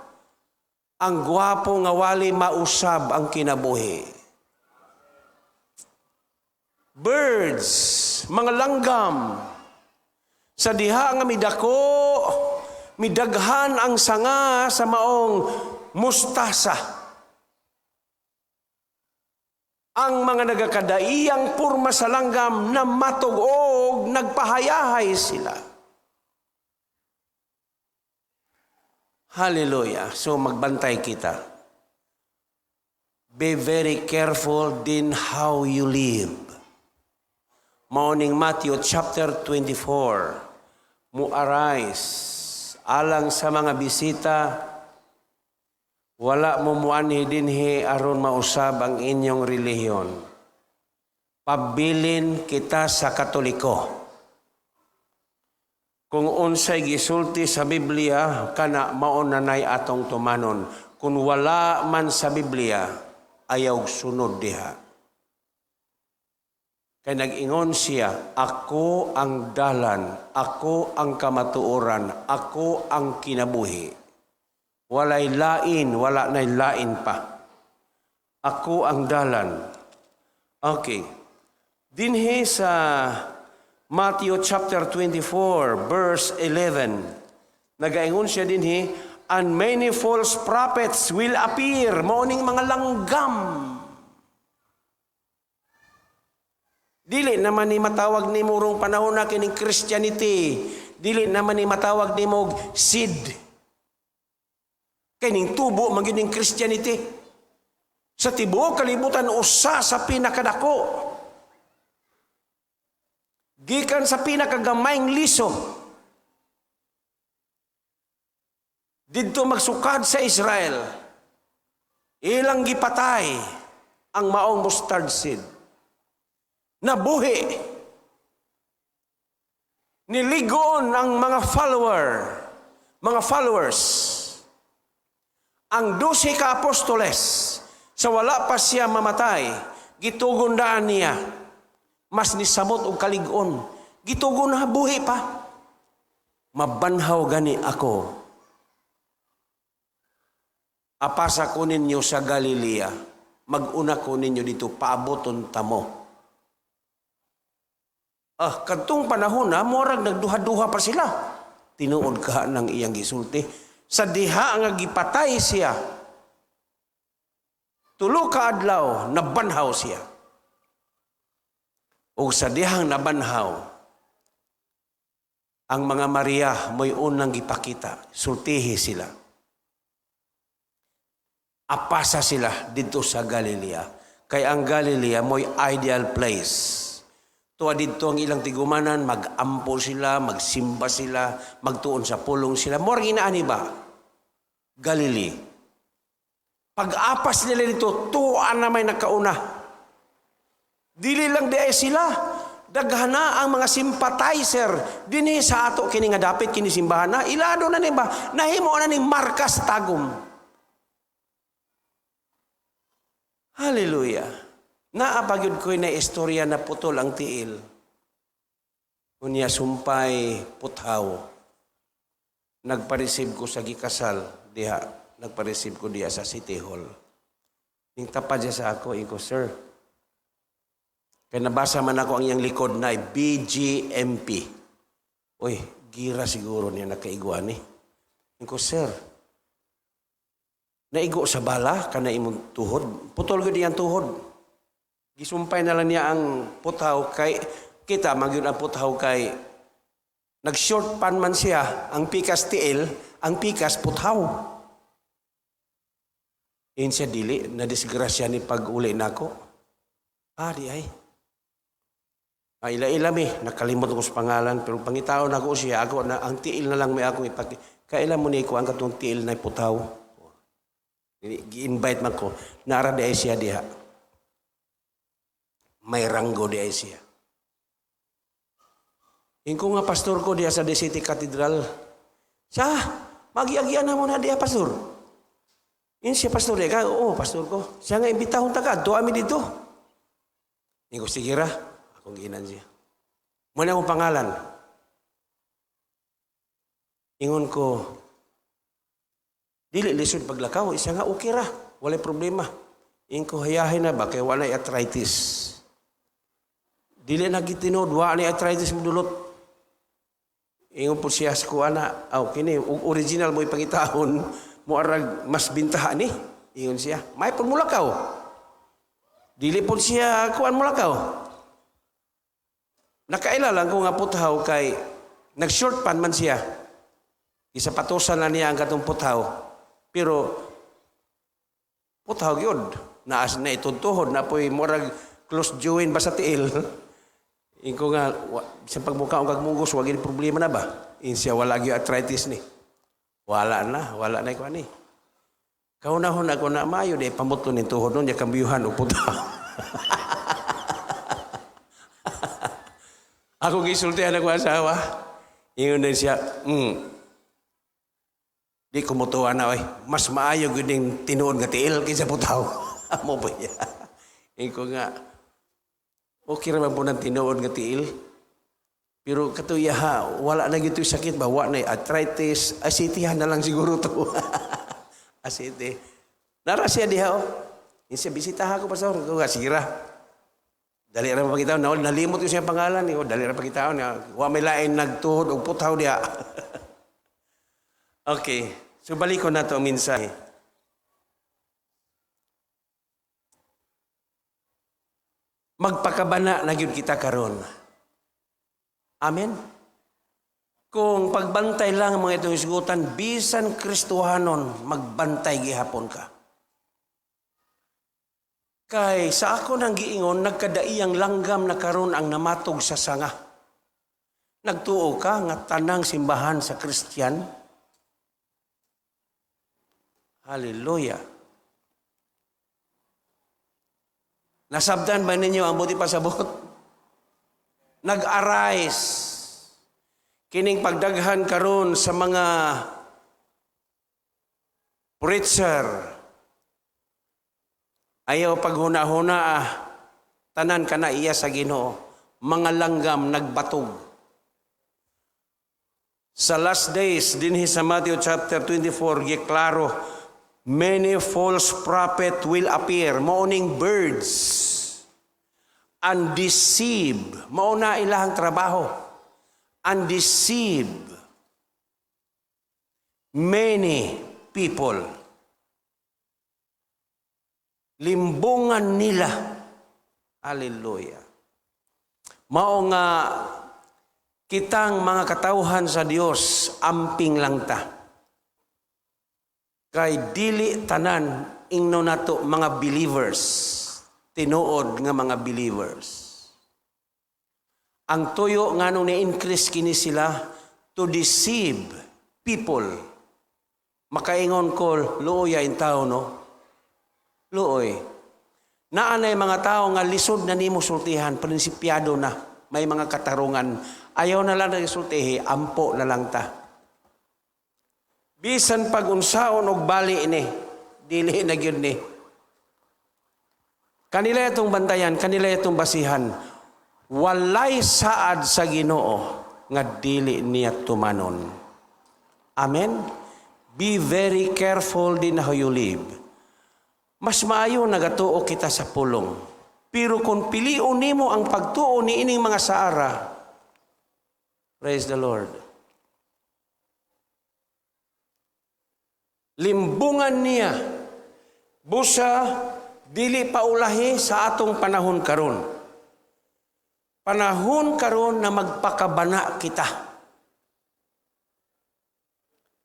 Ang gwapo nga wali mausab ang kinabuhi. Birds, mga langgam, sa diha nga midako, midaghan ang sanga sa maong mustasa. Ang mga nagakadaiyang purma sa langgam na matug-og, nagpahayahay sila. Hallelujah. So magbantay kita. Be very careful din how you live. Morning Matthew chapter 24. Mo arise alang sa mga bisita, wala mo muanhi dinhi aron mausab ang inyong relihiyon. Pabilin kita sa Katoliko. Kung unsay gisulti sa Biblia, kana mao na nay atong tumanon. Kung wala man sa Biblia, ayaw sunod diha. Kay nag-ingon siya, ako ang dalan, ako ang kamatuoran, ako ang kinabuhi. Walay lain, wala na'y lain pa. Ako ang dalan. Okay. Dinhi sa Matthew chapter 24, verse 11. Nagaingon siya dinhi, and many false prophets will appear, mao ning mga langgam. Dili naman ni matawag ni murong panahon na kining Christianity. Dili naman ni matawag ni mog seed. Kay ning tubo man gyud ning Christianity. Sa tibuok kalibutan usa sa pinakadako. Gikan sa pinakagamayng liso. Didto magsukad sa Israel. Ilang gipatay ang maong mustard seed. Nabuhi. Niligon ang mga followers. Ang 12 ka apostoles, sa wala pa siya mamatay, gitugon daan niya. Mas nisamot og kalig-on. Gitugon na buhi pa. Mabanhaw gani ako. Apasa ko ninyo sa Galilea. Mag-una ko ninyo dito, paaboton tamo. Ah, kadtong panahon na, murag nagduha-duha pa sila. Tinuod ka ng iyang gisulti. Sa diha nga gipatay siya, 3 ka adlaw, nabanhaw siya. O sa dihang nabanhaw, ang mga Maria mo'y unang gipakita, sultihi sila. Apasa sila dito sa Galilea. Kay ang Galilea mo'y ideal place. Tuwa dito ang ilang tigumanan, mag-ampo sila, magsimba sila, magtuon sa pulong sila. Murag inaani ba? Galilee. Pag-apas nila dito, tuwa na may nakauna. Dili lang di ay sila. Daghana ang mga sympathizer dinhi sa ato kini nga dapit kini simbahan na ilado na ni ba nahimo na ni markas Tagum. Hallelujah. Naa pa gyud ko'y na istorya na putol ang tiil. Unya sumpay puthaw. Nagpa-receive ko sa gikasal diha, nagpa-receive ko diha sa City Hall. Ning tapad siya sa ako, inko, sir. Kaya nabasa man ako ang iyang likod na BGMP. Uy, gira siguro niya nakaiguan ni. Inko, sir, naigo sa bala kana imong tuhod. Putol gyud iyang tuhod. Gisumpay na lang niya ang puthaw kay kita magyud ang puthaw kay nag-short pan man siya, ang pikas tiil, ang pikas puthaw. In siya dili na disgrasya ni pag-uli nako. Ah, di ay. Ah, ila-ila mi, nakalimot ko sa pangalan, pero pangitaon ako siya, ako na, ang tiil na lang may akong ipaki. Kaila mo ni ko ang katong tiil na iputaw. Gi-invite man ko, nara di ay siya diha. May ranggo di ay siya. Ingko nga pastor ko diha sa The City Cathedral. Sa, magiagian na mo na diha, pastor. Yun siya, pastor. Eka, oo, pastor ko. Siya nga, imbitahon ta ka, doa mi dito. Ingko, sige ra. Akong giinan siya. Muna akong pangalan. Ingon ko, dili lisod paglakaw. Isa nga, okay ra. Walay problema. Ingon ko, hayahin na ba? Kaya walay arthritis. Dili na gitinood, wa ni arthritis mo dulot. Ingon po siya sa kuha na, aw, kini, original mo ipangitaon, mo arag mas bintahan ni. Ingon siya, may pun mulakaw. Dili po siya kuan mulakaw. Nakaila lang ko nga puthaw kay nag-short pan man siya. Isapatusan na niya ang katong puthaw. Pero puthaw gyud. Naas na ituntuhod na po'y murag close join ba sa tiil. Inko nga, sa pagmukha ang kagmugos, wag yun problema na ba? Insiya, wala gyud arthritis ni. Wala na ikaw ni. Kaunahon ako na mayo, di pamutlo ni tuhod nun, di kambiyuhan o puthaw. Ako gisultihan ako asawa. Ingon din siya, di ko mutuwa na, oy. Mas maayo gyud ning tinuod nga tiil kaysa puthaw. Amo ba niya? Ingon ko nga, okay ra man po ng tinuod nga tiil. Pero katuya ha, wala na gyud sakit ba? Wa na arthritis, asitihan na lang siguro to. Asite. Nara siya diha, oh. Insa bisita ako pastor, ko nga sige ra. Dali ra pagitaon, nalimot ko siya pangalan, oh, dali ra pagitaon, wa may lain nagtuhod og puthaw diha. Okay, so balik ko na to ang mensahe. Magpakabana na gyud kita karon. Amen. Kung pagbantay lang ang mga itong hisgutan, bisan Kristohanon, magbantay gihapon ka. Kay sa ako nang giingon, nagkadaiyang langgam na karon ang namatog sa sanga. Nagtuo ka nga tanang simbahan sa Kristiyan. Hallelujah. Nasabtan ba ninyo ang buot ipasabot? Nag-arise kining pagdaghan karon sa mga preacher. Ayaw paghuna-huna ah, tanan kana iya sa Ginoo. Mga langgam nagbatog. Sa last days, dinhi sa Matthew chapter 24, giklaro, many false prophet will appear, mao ning birds, and deceive. Mao na ilahang trabaho. And deceive many people. Limbungan nila. Hallelujah. Mao nga kitang mga katawhan sa Dios, amping lang ta. Kay dili tanan ingno nato mga believers, tinuod nga mga believers. Ang tuyo nganong ni-increase kini sila, to deceive people. Makaingon ko, luoy in tao, no? Luoy. Naanay mga tao nga lisod na nimo sultihan, prinsipyado na, may mga katarungan. Ayaw na lang na sultihi, ampo na lang ta. Bisan pag unsaon og bali ni, dili na gyud ni. Kanila itong bantayan, kanila itong basihan. Walay saad sa Ginoo nga dili niya tumanon. Amen? Be very careful din how you live. Mas maayo nagatuo kita sa pulong. Pero kung pilion nimo ang pagtuo ni ining mga saara, praise the Lord. Limbungan niya, busa dili paulahi sa atong panahon karon. Panahon karon na magpakabana kita.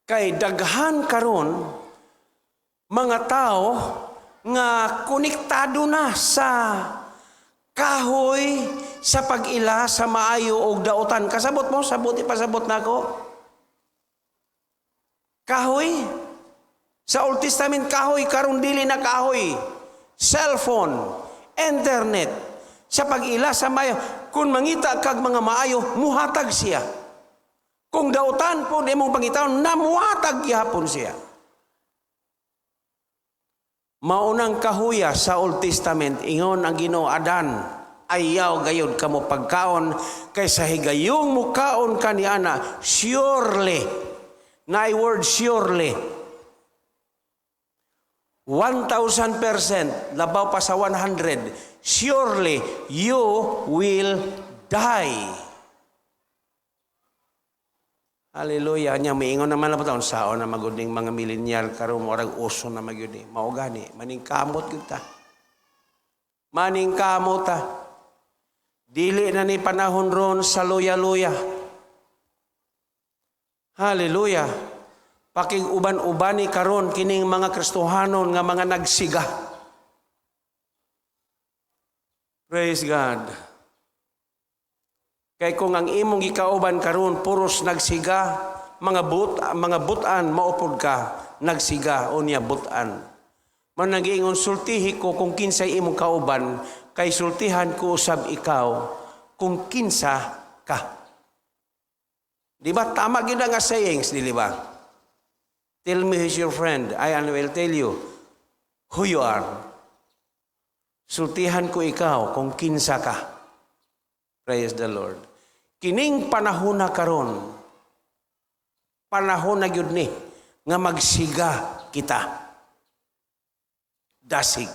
Kay daghan karon mga tao nga konektado na sa kahoy sa pag-ila sa maayo og dautan. Kasabot mo, sabot ipasabot nako. Kahoy sa Old Testament, kahoy, karon dili na kahoy. Cellphone, internet, sa pag-ila sa maayo. Kung mangita kag mga maayo, muhatag siya. Kung dautan po imong pangitaon, namuhatag gihapon siya. Maunang kahuya sa Old Testament, ingon ang Ginoo, "Adan, ayaw gayod kamo pagkaon, kay sa higayong mukaon kaniana, surely," na word surely, 1,000%, labaw pa sa 100, surely you will die. Hallelujah. Nya miingon naman lang taon sao na maguding mga millennial karon, murag uso na magyud ni. Mao gani, maningkamot gyud ta. Maningkamot ta. Dili na ni panahon ron sa luya-luya. Hallelujah. Pakig-uban-ubani karon kining mga Kristohanon nga mga nagsiga. Praise God. Kay kung ang imong gikauban karon puros nagsiga, mga butan, maupod ka, nagsiga o niya butan. Man nagiingon, sultihi ko kung kinsay imong kauban, kay sultihan ko usab ikaw kung kinsa ka. Di ba tama gyud nga sayings, dili ba? Tell me who's your friend, I will tell you who you are. Sultihan ko ikaw kung kinsa ka. Praise the Lord. Kining panahon na karon, panahon na gyud ni nga magsiga kita. Dasig.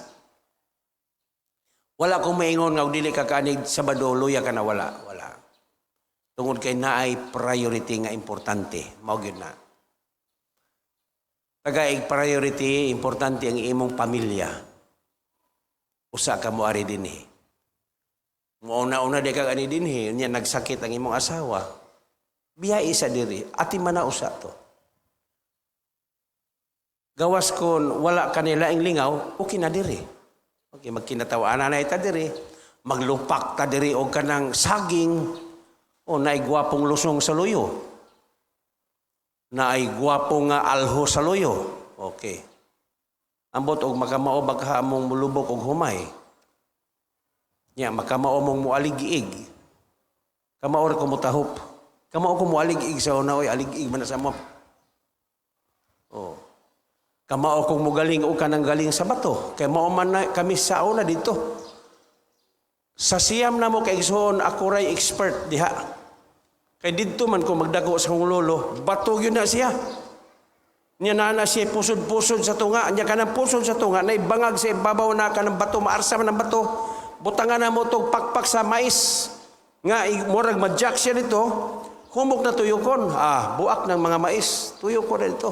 Wala kong maingon nga dili ka kanig Sabado, luya ka na, wala. Wala. Tungod kay naay priority nga importante, mao gyud na. Tagaig priority, importante ang imong pamilya. Usa ka mo ari dinhi. Mauna-una di ka ani dinhi, unya nagsakit ang imong asawa. Biya isa diri, ati man na usa to. Gawas kon wala kanila ang lingaw, okay na diri. Okay, magkinatawa na ita diri, maglupak ta diri og kanang saging o naay gwapong lusong sa luyo. Naay gwapo nga alho sa luyo. Okay. Ambot og makamao baka among mulubok og humay. Nya makamao mong mualig-ig. Kamao ra ko mutahop. Kamao ko mualig-ig sa una, oy, alig-ig man na sa mo. Oh. Kamao kong mugaling o kanang galing sa bato. Kay mao man na kami sa una dito. Sa siyam na mo kay igsoon, ako ray expert diha. Kay didto man ko magdako sa akong lolo, bato gyud na siya. Nya naa na siya pusod-pusod sa tunga, nya kanang pusod sa tunga nay bangag sa ibabaw na kanang bato, maarsa man ang bato. Butangan na mo tog pakpak sa mais. Nga murag madjak siya nito, humok na tuyokon. Ah, buak ng mga mais, tuyokon na dito.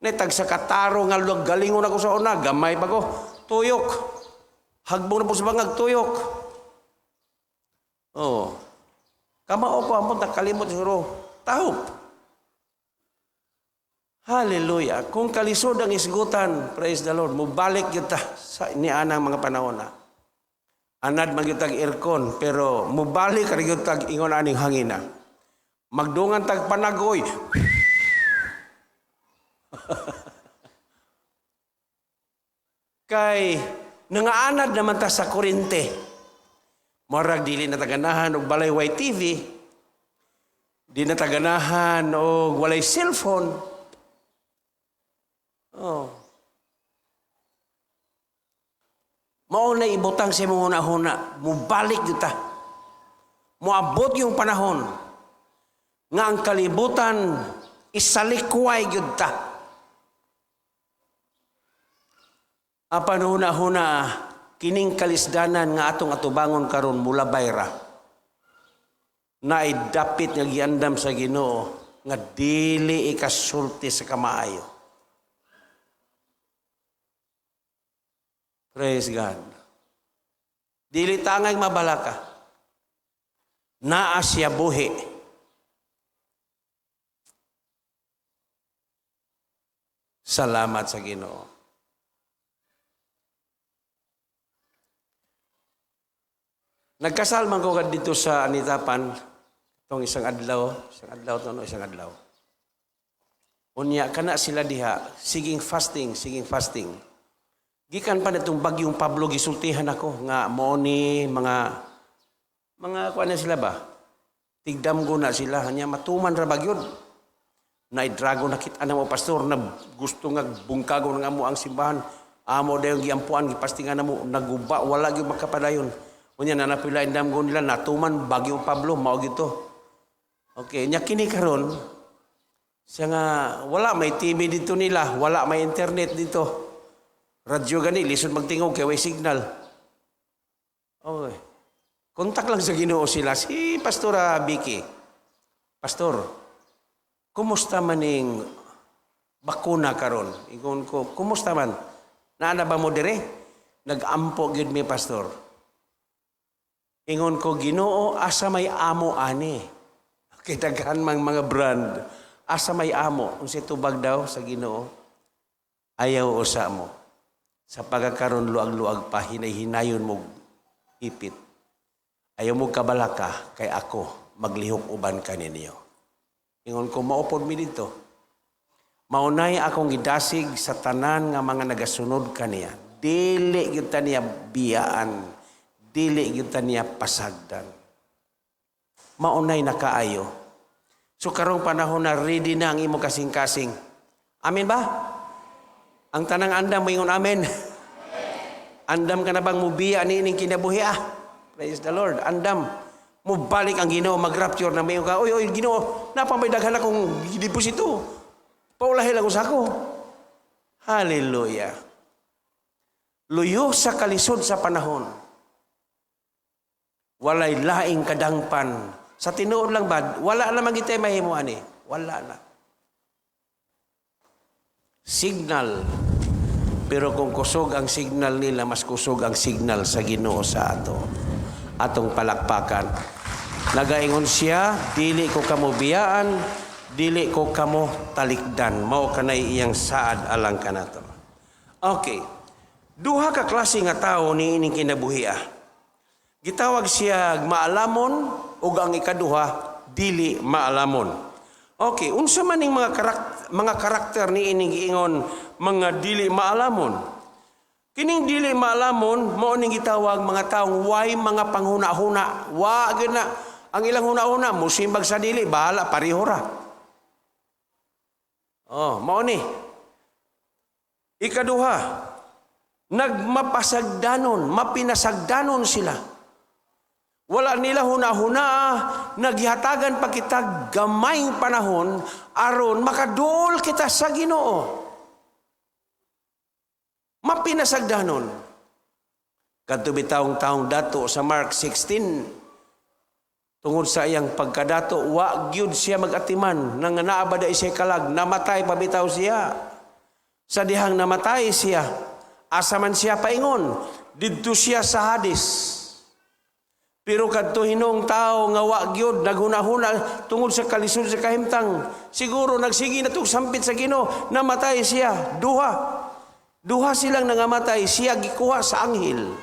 Nay tag sa kataro nga galingon ako sa una, gamay pa ko, tuyok. Hagbong na po sa bangag, tuyok. Oh. Kamao ko amon nakalimot siguro. Tahop. Hallelujah. Kung kalisod ang isgutan, praise the Lord, mubalik gyud ta sa nianang mga panahon na. Anad man gyud tag aircon, pero mubalik ra gyud tag ingon aning hangina. Magdungan tag panagoy. Kay nangaanad naman ta sa kurente. Murag dili na taganahan og balay way TV. Di na taganahan og walay cellphone. Oh. Mao na ibutang sa imong hunahuna, mubalik gyud ta. Moabot yung panahon nga ang kalibutan isalikway gyud ta. Apan huna-huna kining kalisdanan nga atong atubangon karon mulabay ra. Naay dapit nga giandam sa Ginoo nga dili ikasulti sa kamaayo. Praise God. Dili tangay mabalaka. Naa siya buhi. Salamat sa Ginoo. Nagkasal man ko dito sa Anitapan itong isang adlaw to, no, isang adlaw. Unya kana sila diha, siging fasting, siging fasting. Gikan pa natong bagyong Pablo, gisultihan ako nga mo ni mga kuan na sila ba? Tigdamgo na sila, nya matuman ra bagyod. Naay dragon nakita na mo pastor na gusto nga bungkago nga mo ang simbahan. Amo dayon giampuan gipastingan namo naguba wala gyud makapadayon. Unya na napila damgo nila natuman bagyong Pablo mao gito. Okay, nya kini karon siya nga wala may TV dito nila, wala may internet dito. Radyo gani lisod magtingog kay way signal. Okay. Kontak lang sa Ginoo sila si Pastora Vicky. Pastor, kumusta maning bakuna karon? Ingon ko, kumusta man? Naa na ba mo dire? Nagampo gyud mi, pastor. Ingon ko, Ginoo, asa may amo ani? Okay, daghan mang mga brand. Asa may amo? Unsay tubag daw sa Ginoo? Ayaw usa mo. Sa pagkakaroon luag-luag pa, hinay-hinayon mo ipit. Ayaw mo kabalaka, kay ako maglihok uban kaninyo. Ingon ko, maupod mi dito. Maunay akong gidasig sa tanan nga mga nagasunod kaniya. Dili gyud ta niya biyaan. Dili gyud ta niya pasagdan. Maunay nakaayo. So karong panahon na ready na ang imo kasing-kasing. Amen ba? Ang tanang andam moingon amen. Andam ka na bang mubiya ni ining kinabuhi ah? Praise the Lord. Andam. Mubalik ang Ginoo, mag-rapture na mayo ka. Oy, oy, Ginoo, napamay daghan akong deposito. Paulahi lang sa ako. Hallelujah. Luyo sa kalisod sa panahon. Walay laing kadangpan. Sa tinuod lang ba, wala namang gitay mahimuan eh. Wala na. Signal. Pero kung kusog ang signal nila, mas kusog ang signal sa Ginoo sa ato. Atong palakpakan. Nagaingon siya, dili ko kamo biyaan, dili ko kamo talikdan. Mao kanay iyang saad alang kanato. Okay. Duha ka klase nga tawo niining kinabuhia. Gitawag siya maalamon ug ang ikaduha dili maalamon. Okay, unsa man ning mga karakter niining giingon mga dili maalamon? Kining dili maalamon, mao ning gitawag mga taong way mga panghuna-huna. Wa gyud na ang ilang huna-huna, musimbag sa dili, bahala pareho ra. Oh, mao ni. Ikaduha, nagmapasagdanon, mapinasagdanon sila. Wala nila huna-huna, naghihatagan pa kita gamayng panahon aron makaduol kita sa Ginoo. Mapinasagdanon. Kadto bitawng taong dato sa Mark 16, tungod sa iyang pagkadato, wa gyud siya magatiman nang naa ba siya kalag, namatay pa bitaw siya. Sa dihang namatay siya, asa man siya paingon, didto siya sa Hades. Pero kadto hinong tao nga wa gyud naghunahuna tungod sa kalisod sa kahimtang, siguro nagsige na tug sampit sa Ginoo, namatay siya. Duha. Duha silang nangamatay, siya gikuha sa anghel.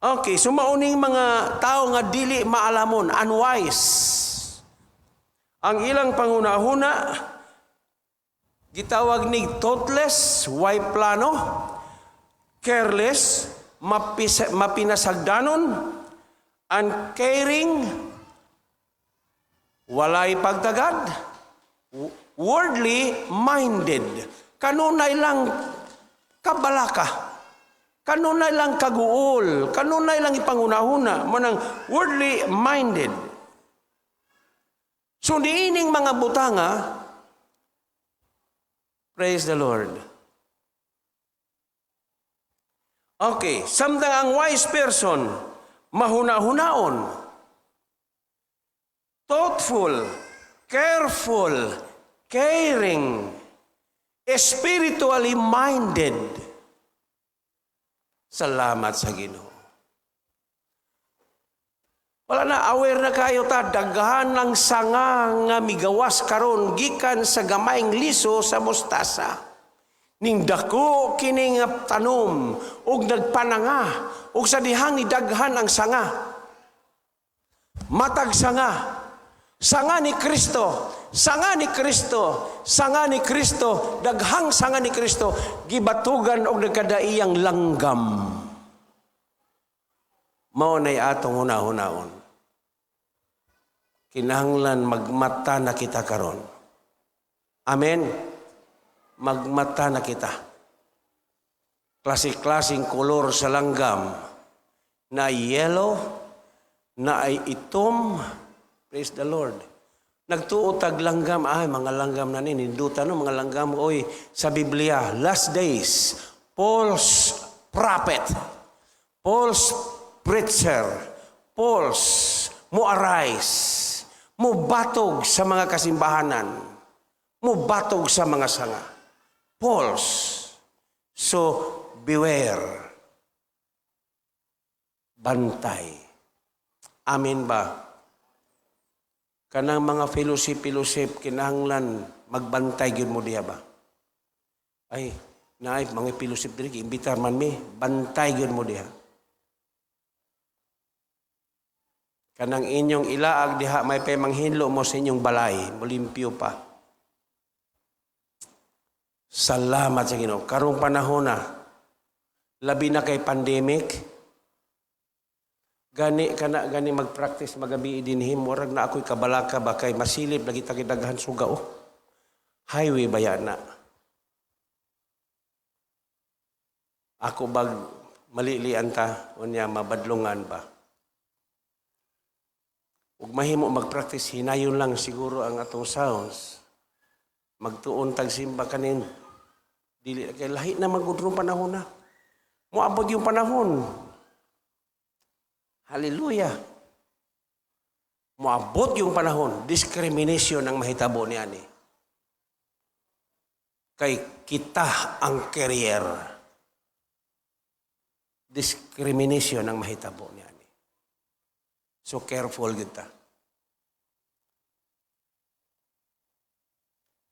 Okay, so mauning mga tao nga dili maalamon, unwise. Ang ilang panghunahuna gitawag ni thoughtless, way plano, careless, mapinasagdanon, uncaring, walay pagtagad, worldly minded. Kanunay lang kabalaka. Kanunay lang kaguol. Kanunay lang ipangunahuna. Manang worldly minded. So niining mga butanga, praise the Lord. Okay, samtang ang wise person, mahuna-hunaon, thoughtful, careful, caring, spiritually minded. Salamat sa Ginoo. Wala na, aware na kayo ta, daghan ng sanga nga migawas karon gikan sa gamayng liso sa mustasa. Ning dako kini nga tanom ug nagpananga ug sa dihang ni daghan ang sanga. Matag sanga. Sanga ni Kristo, sanga ni Kristo, sanga ni Kristo, daghang sanga ni Kristo gibatugan og nagkadaiyang langgam. Mao nay atong hunahunahon. Kinahanglan magmata na kita karon. Amen. Magmata na kita. Klase-klaseng kolor sa langgam na yellow, na ay itom. Praise the Lord. Nagtuo tag langgam, ay mga langgam na ni, ninduta no, mga langgam, oy, sa Biblia, last days, false prophet, false preacher, false, mo arise, mo batog sa mga kasimbahanan, mo batog sa mga sanga. False. So, beware. Bantay. Amen ba? Kanang mga fellowship, kinahanglan magbantay gyud mo diha ba? Ay, naay mga fellowship diri imbitar man mi, bantay gyud mo diha. Kanang inyong ilaag diha may pay manghinlo mo sa inyong balay, molimpyo pa. Salamat sa Ginoo. Karong panahon na, labi na kay pandemic, gani kana gani magpractice magabi dinhi, murag na ako'y kabalaka ba kay masilip lagi ta daghan suga oh. Highway ba yan na? Ako bag malilian ta unya mabadlungan ba? Ug mahimo magpractice hinayon lang siguro ang atong sounds. Magtuon tag simba kanin. Dili kay lahi na magudrong panahon na. Moabot yung panahon. Hallelujah. Moabot yung panahon, discrimination ang mahitabo ni ani. Kay kita ang carrier. Discrimination ang mahitabo ni ani. So careful gyud ta.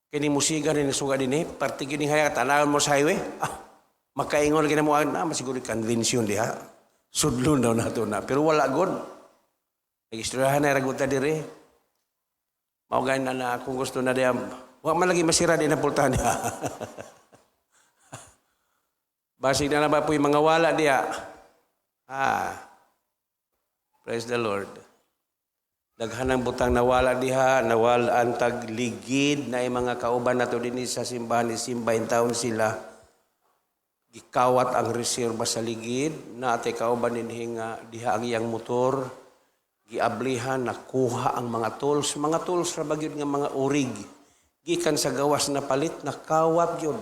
Kini musiga ni suga dinhi, parte gyud ning hayat tanawon mo sa highway. Makaingon lagi na mo na masiguro convention diha. Sudlon daw nato na pero wala gud. Nag-istoryahan na raguta diri. Mao gani na na kung gusto na diha. Wa man lagi masira din ang pultahan diha. Basig na naman po yung mga wala diya. Ah, praise the Lord. Daghan ang butang nawala diha, nawala ang tagligid na yung mga kauban nato dinhi sa simbahan ni simba taon sila. Gikawat ang reserba sa ligid, na atay kauban dinhi nga diha ang iyang motor, giablihan, nakuha ang mga tools ra ba gyud nga mga urig. Gikan sa gawas na palit, nakawat gyud.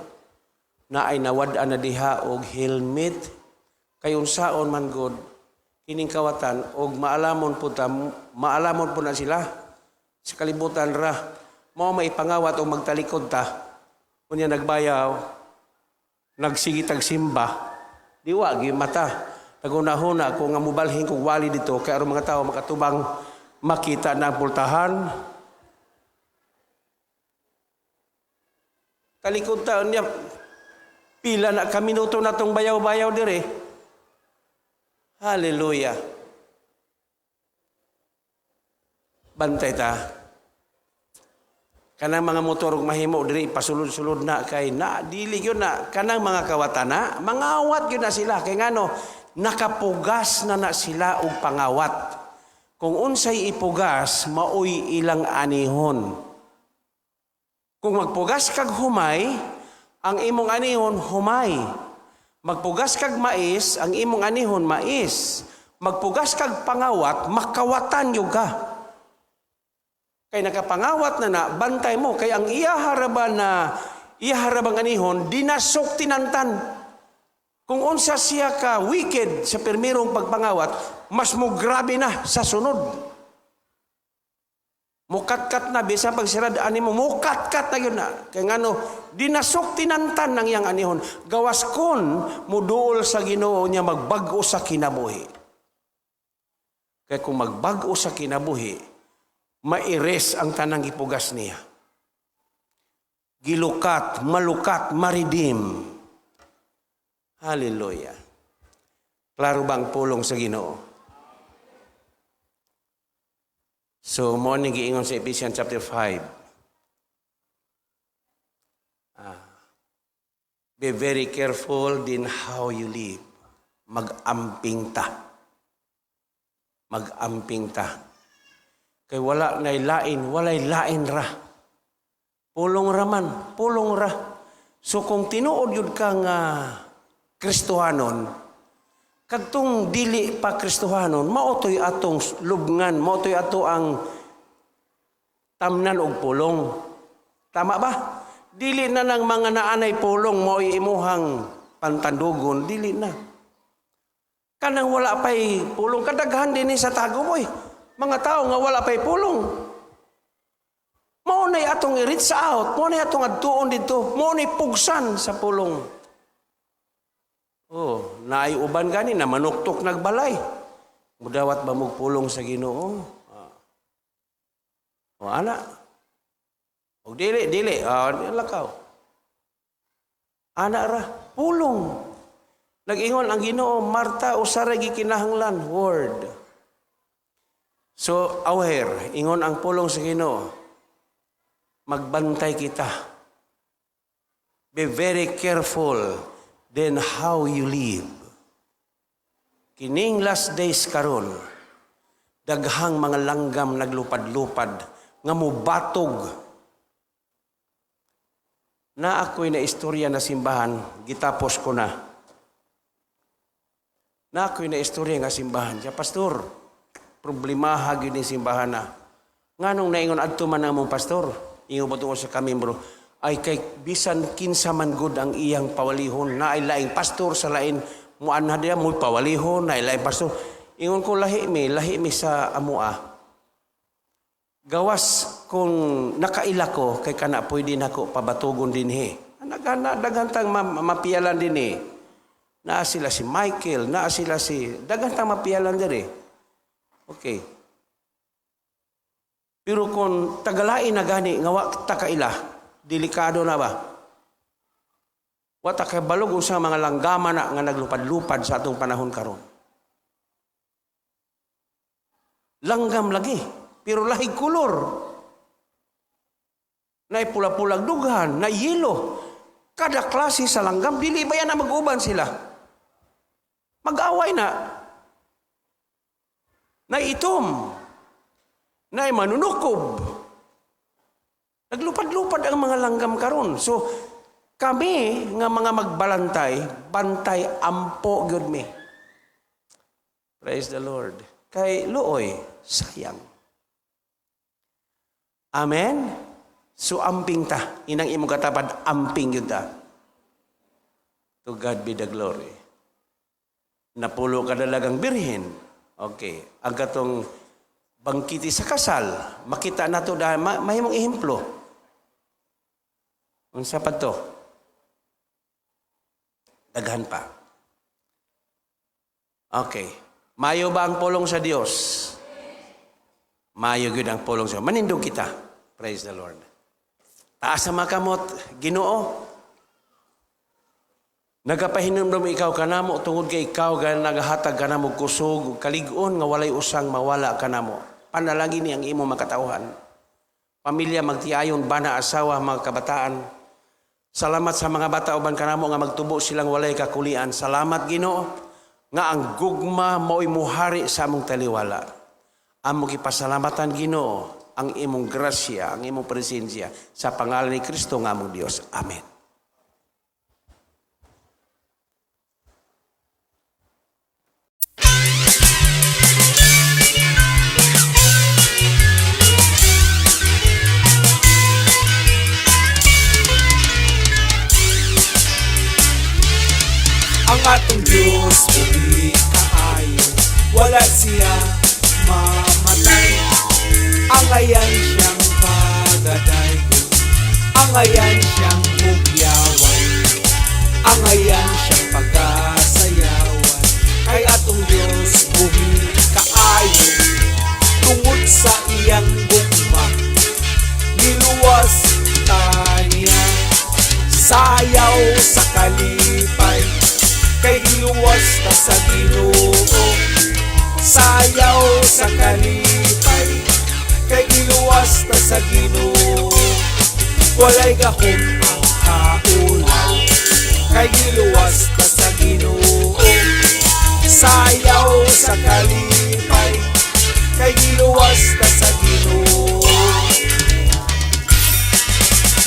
Na ay nawad-an na diha og helmet, kay unsaon man god kining kawatan og maalamon po ta, maalamon po na sila sa kalibutan ra mao may pangawat og magtalikod ta, unya nagbayaw, nagsige tag simba, diwa gi mata. Nagunahuna ko nga mubalhin kog wali dito kay aron mga tao makatubang, makita na ang pultahan. Talikod ta, unya pila na ka minuto na tong bayaw-bayaw dire. Hallelujah. Bantay ta. Kanang mga motor ug mahimo diri pasulod-sulod na kay na dili gyud na kanang mga kawatan na mangawat gyud na sila kay ngano nakapugas na na sila og pangawat. Kung unsay ipugas maoy ilang anihon. Kung magpugas kag humay, ang imong anihon humay. Magpugas kag mais, ang imong anihon mais. Magpugas kag pangawat, makawatan gyud ka. Kay nakapangawat na na, bantay mo. Kay ang iya haraba na, iya harabang anihon, dinasok tinantan. Kung unsa siya ka wicked sa permirong pagpangawat, mas mo grabe na sa sunod. Mukatkat na, bisan pagsirad ani mo, mukatkat na yun na. Kaya ngano, dinasok tinantan ng iyang anihon. Gawas kon, muduol sa Ginoo niya magbag-o sa kinabuhi. Kaya kung magbag-o sa kinabuhi, maires ang tanang ipugas niya. Gilukat, malukat, maridim. Hallelujah. Klaro ba ang pulong sa Ginoo? So, mo ni giingon sa Ephesians chapter 5. Be very careful din how you live. Mag-amping ta. Mag-amping ta. Kay wala na'y lain, walay lain ra. Pulong ra man, pulong ra. So kung tinuod yun ka nga Kristohanon, kadtong dili pa Kristohanon, maotoy atong lubngan, maotoy ato ang tamnan og pulong. Tama ba? Dili na ng mga naanay pulong mao'y imuhang pantandugon, dili na. Kanang wala pa'y pulong, kadaghan din sa tago boy. Mga tao nga wala pa'y pulong. Mao na'y atong i-reach out, mao na'y atong adtuon dito, mao na'y pugsan sa pulong. Oh, naay uban gani na manuktok nagbalay. Mudawat ba mog pulong sa Ginoo? O ana. Og dili, dili, lakaw. Ana ra, pulong. Nag-ingon ang Ginoo, Marta, usara gikinahanglan word. So, aware, ingon ang pulong sa Ginoo. Magbantay kita. Be very careful then how you live. Kining last days karon, daghang mga langgam naglupad-lupad nga mubatog. Na ako'y na istorya na simbahan, gitapos ko na. Na ako'y na istorya nga simbahan. Siya, pastor, problemaha gyud ni simbahan na. Nganong naingon adto man ang among pastor? Ingon ba tungod sa kamembro? Ay kay bisan kinsa man gud ang iyang pawalihon, na ay laing pastor sa lain muanha diya mo pawalihon, na ay laing pastor. Ingon ko lahi mi sa amoa. Gawas kung nakaila ko kay kana pwede nako pabatugon dinhi. Nagana daghan tang mapiyalan dinhi. Naa sila si Michael, naa sila si daghan tang mapiyalan diri. Okay. Pero kung tagalain na gani nga wa ta kaila, delikado na ba? Wa ta kay balog unsa mga langgama na nga naglupad-lupad sa atong panahon karon. Langgam lagi, pero lahi kolor. Nay pula-pulag dughan, nay yelo. Kada klase sa langgam, dili ba yan na mag-uban sila? Mag-away na. Naitom. Nay manunukob. Naglupad-lupad ang mga langgam karon. So, kami nga mga magbalantay, bantay ampo gyud mi. Praise the Lord. Kay luoy, sayang. Amen? So amping ta. Inang imong katapad, amping gyud ta. To God be the glory. Napulo ka dalagang birhen. Okay. Ang katong bangkiti sa kasal, makita nato dahil mahimong ehemplo. Unsa pa to? Daghan pa. Okay. Mayo ba ang pulong sa Dios? Mayo gyud ang pulong sa Dios. Manindog kita. Praise the Lord. Taas sa mga kamot, Ginoo. Nagapahinumdum ikaw kanamo tungod kay ikaw gan nagahatag kanamo kusog ug kalig-on nga walay usang mawala kanamo. Panalangin ni ang imo makatawhan. Pamilya magtiayon, bana, asawa, mga kabataan. Salamat sa mga bata uban kanamo nga magtubo silang walay kakulian. Salamat, Ginoo, nga ang gugma mao'y muhari sa among taliwala. Amo gipasalamatan, Ginoo, ang imong grasya, ang imong presensya sa pangalan ni Kristo nga among Dios. Amen. Ang atong Diyos buhi kaayo, wala siya mamatay. Angayan siyang pagadaygon, angayan siyang hugyawan, angayan siyang pagasayawan. Kay atong Diyos buhi kaayo, tungod sa iyang gugma, giluwas ta niya. Sayaw sa kalipay, kay giluwas ta sa Ginoo. Sayaw sa kalipay, kay giluwas ta sa Ginoo. Walay gahom ang kaulaw, kay giluwas ta sa Ginoo. Sayaw sa kalipay, kay giluwas ta sa Ginoo.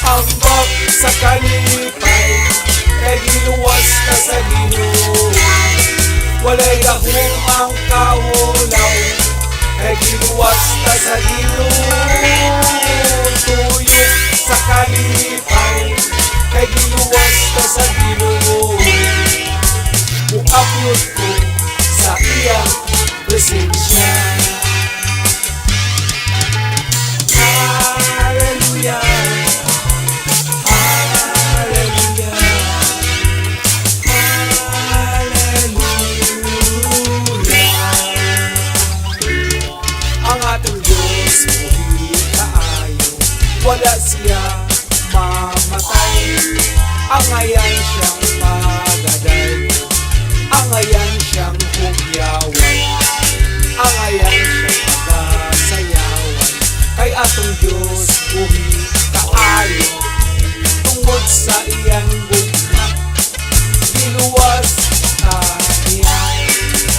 Ambak sa kalipay, kay giluwas ta sa Ginoo. Walay gahom ang kaulaw, kay giluwas ta sa Ginoo. Tuyok sa kalipay, kay giluwas ta sa Ginoo. Muapyot ko sa iyang presensya. Hallelujah, Hallelujah, Hallelujah. Ang atong Diyos buhi kaayo, wala siya mamatay. Angayan siyang pagadayon, angayan siyang hugyawan, angayan siyang pagasayawan. Kay atong Diyos buhi kaayo, tungod sa iyang gugma, giluwas ta niya.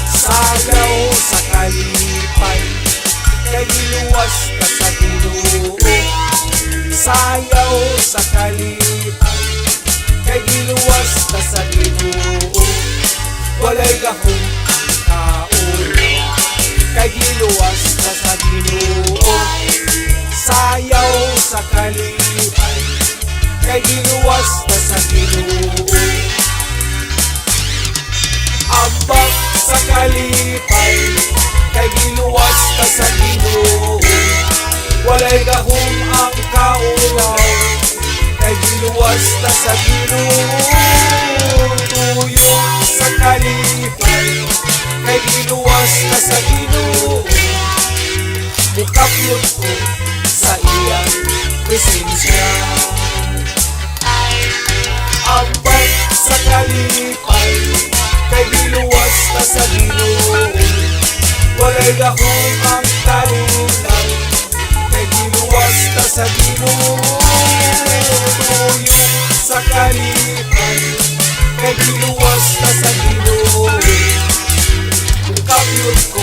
Sayaw sa kalipay, kay giluwas ta sa Ginoo. Sayaw sa kalipay, kay giluwas ta sa Ginoo. Walay gahom ang kaulaw, kay giluwas ta sa Ginoo. Sayaw sa kalipay, kay giluwas ta sa Ginoo. Ambak sa kalipay, kay giluwas ta sa Ginoo. Walay gahom ang kaulaw, kay giluwas ta sa Ginoo. Tuyok sa kalipay, kay giluwas ta sa Ginoo. Mukapyot ko sa iyang presensya. Ambak sa kalipay, kay giluwas ta sa Ginoo. Walay gahom ang kaulaw, kay giluwas ta sa Ginoo. Tuyok sa kalipay, Magyud ko.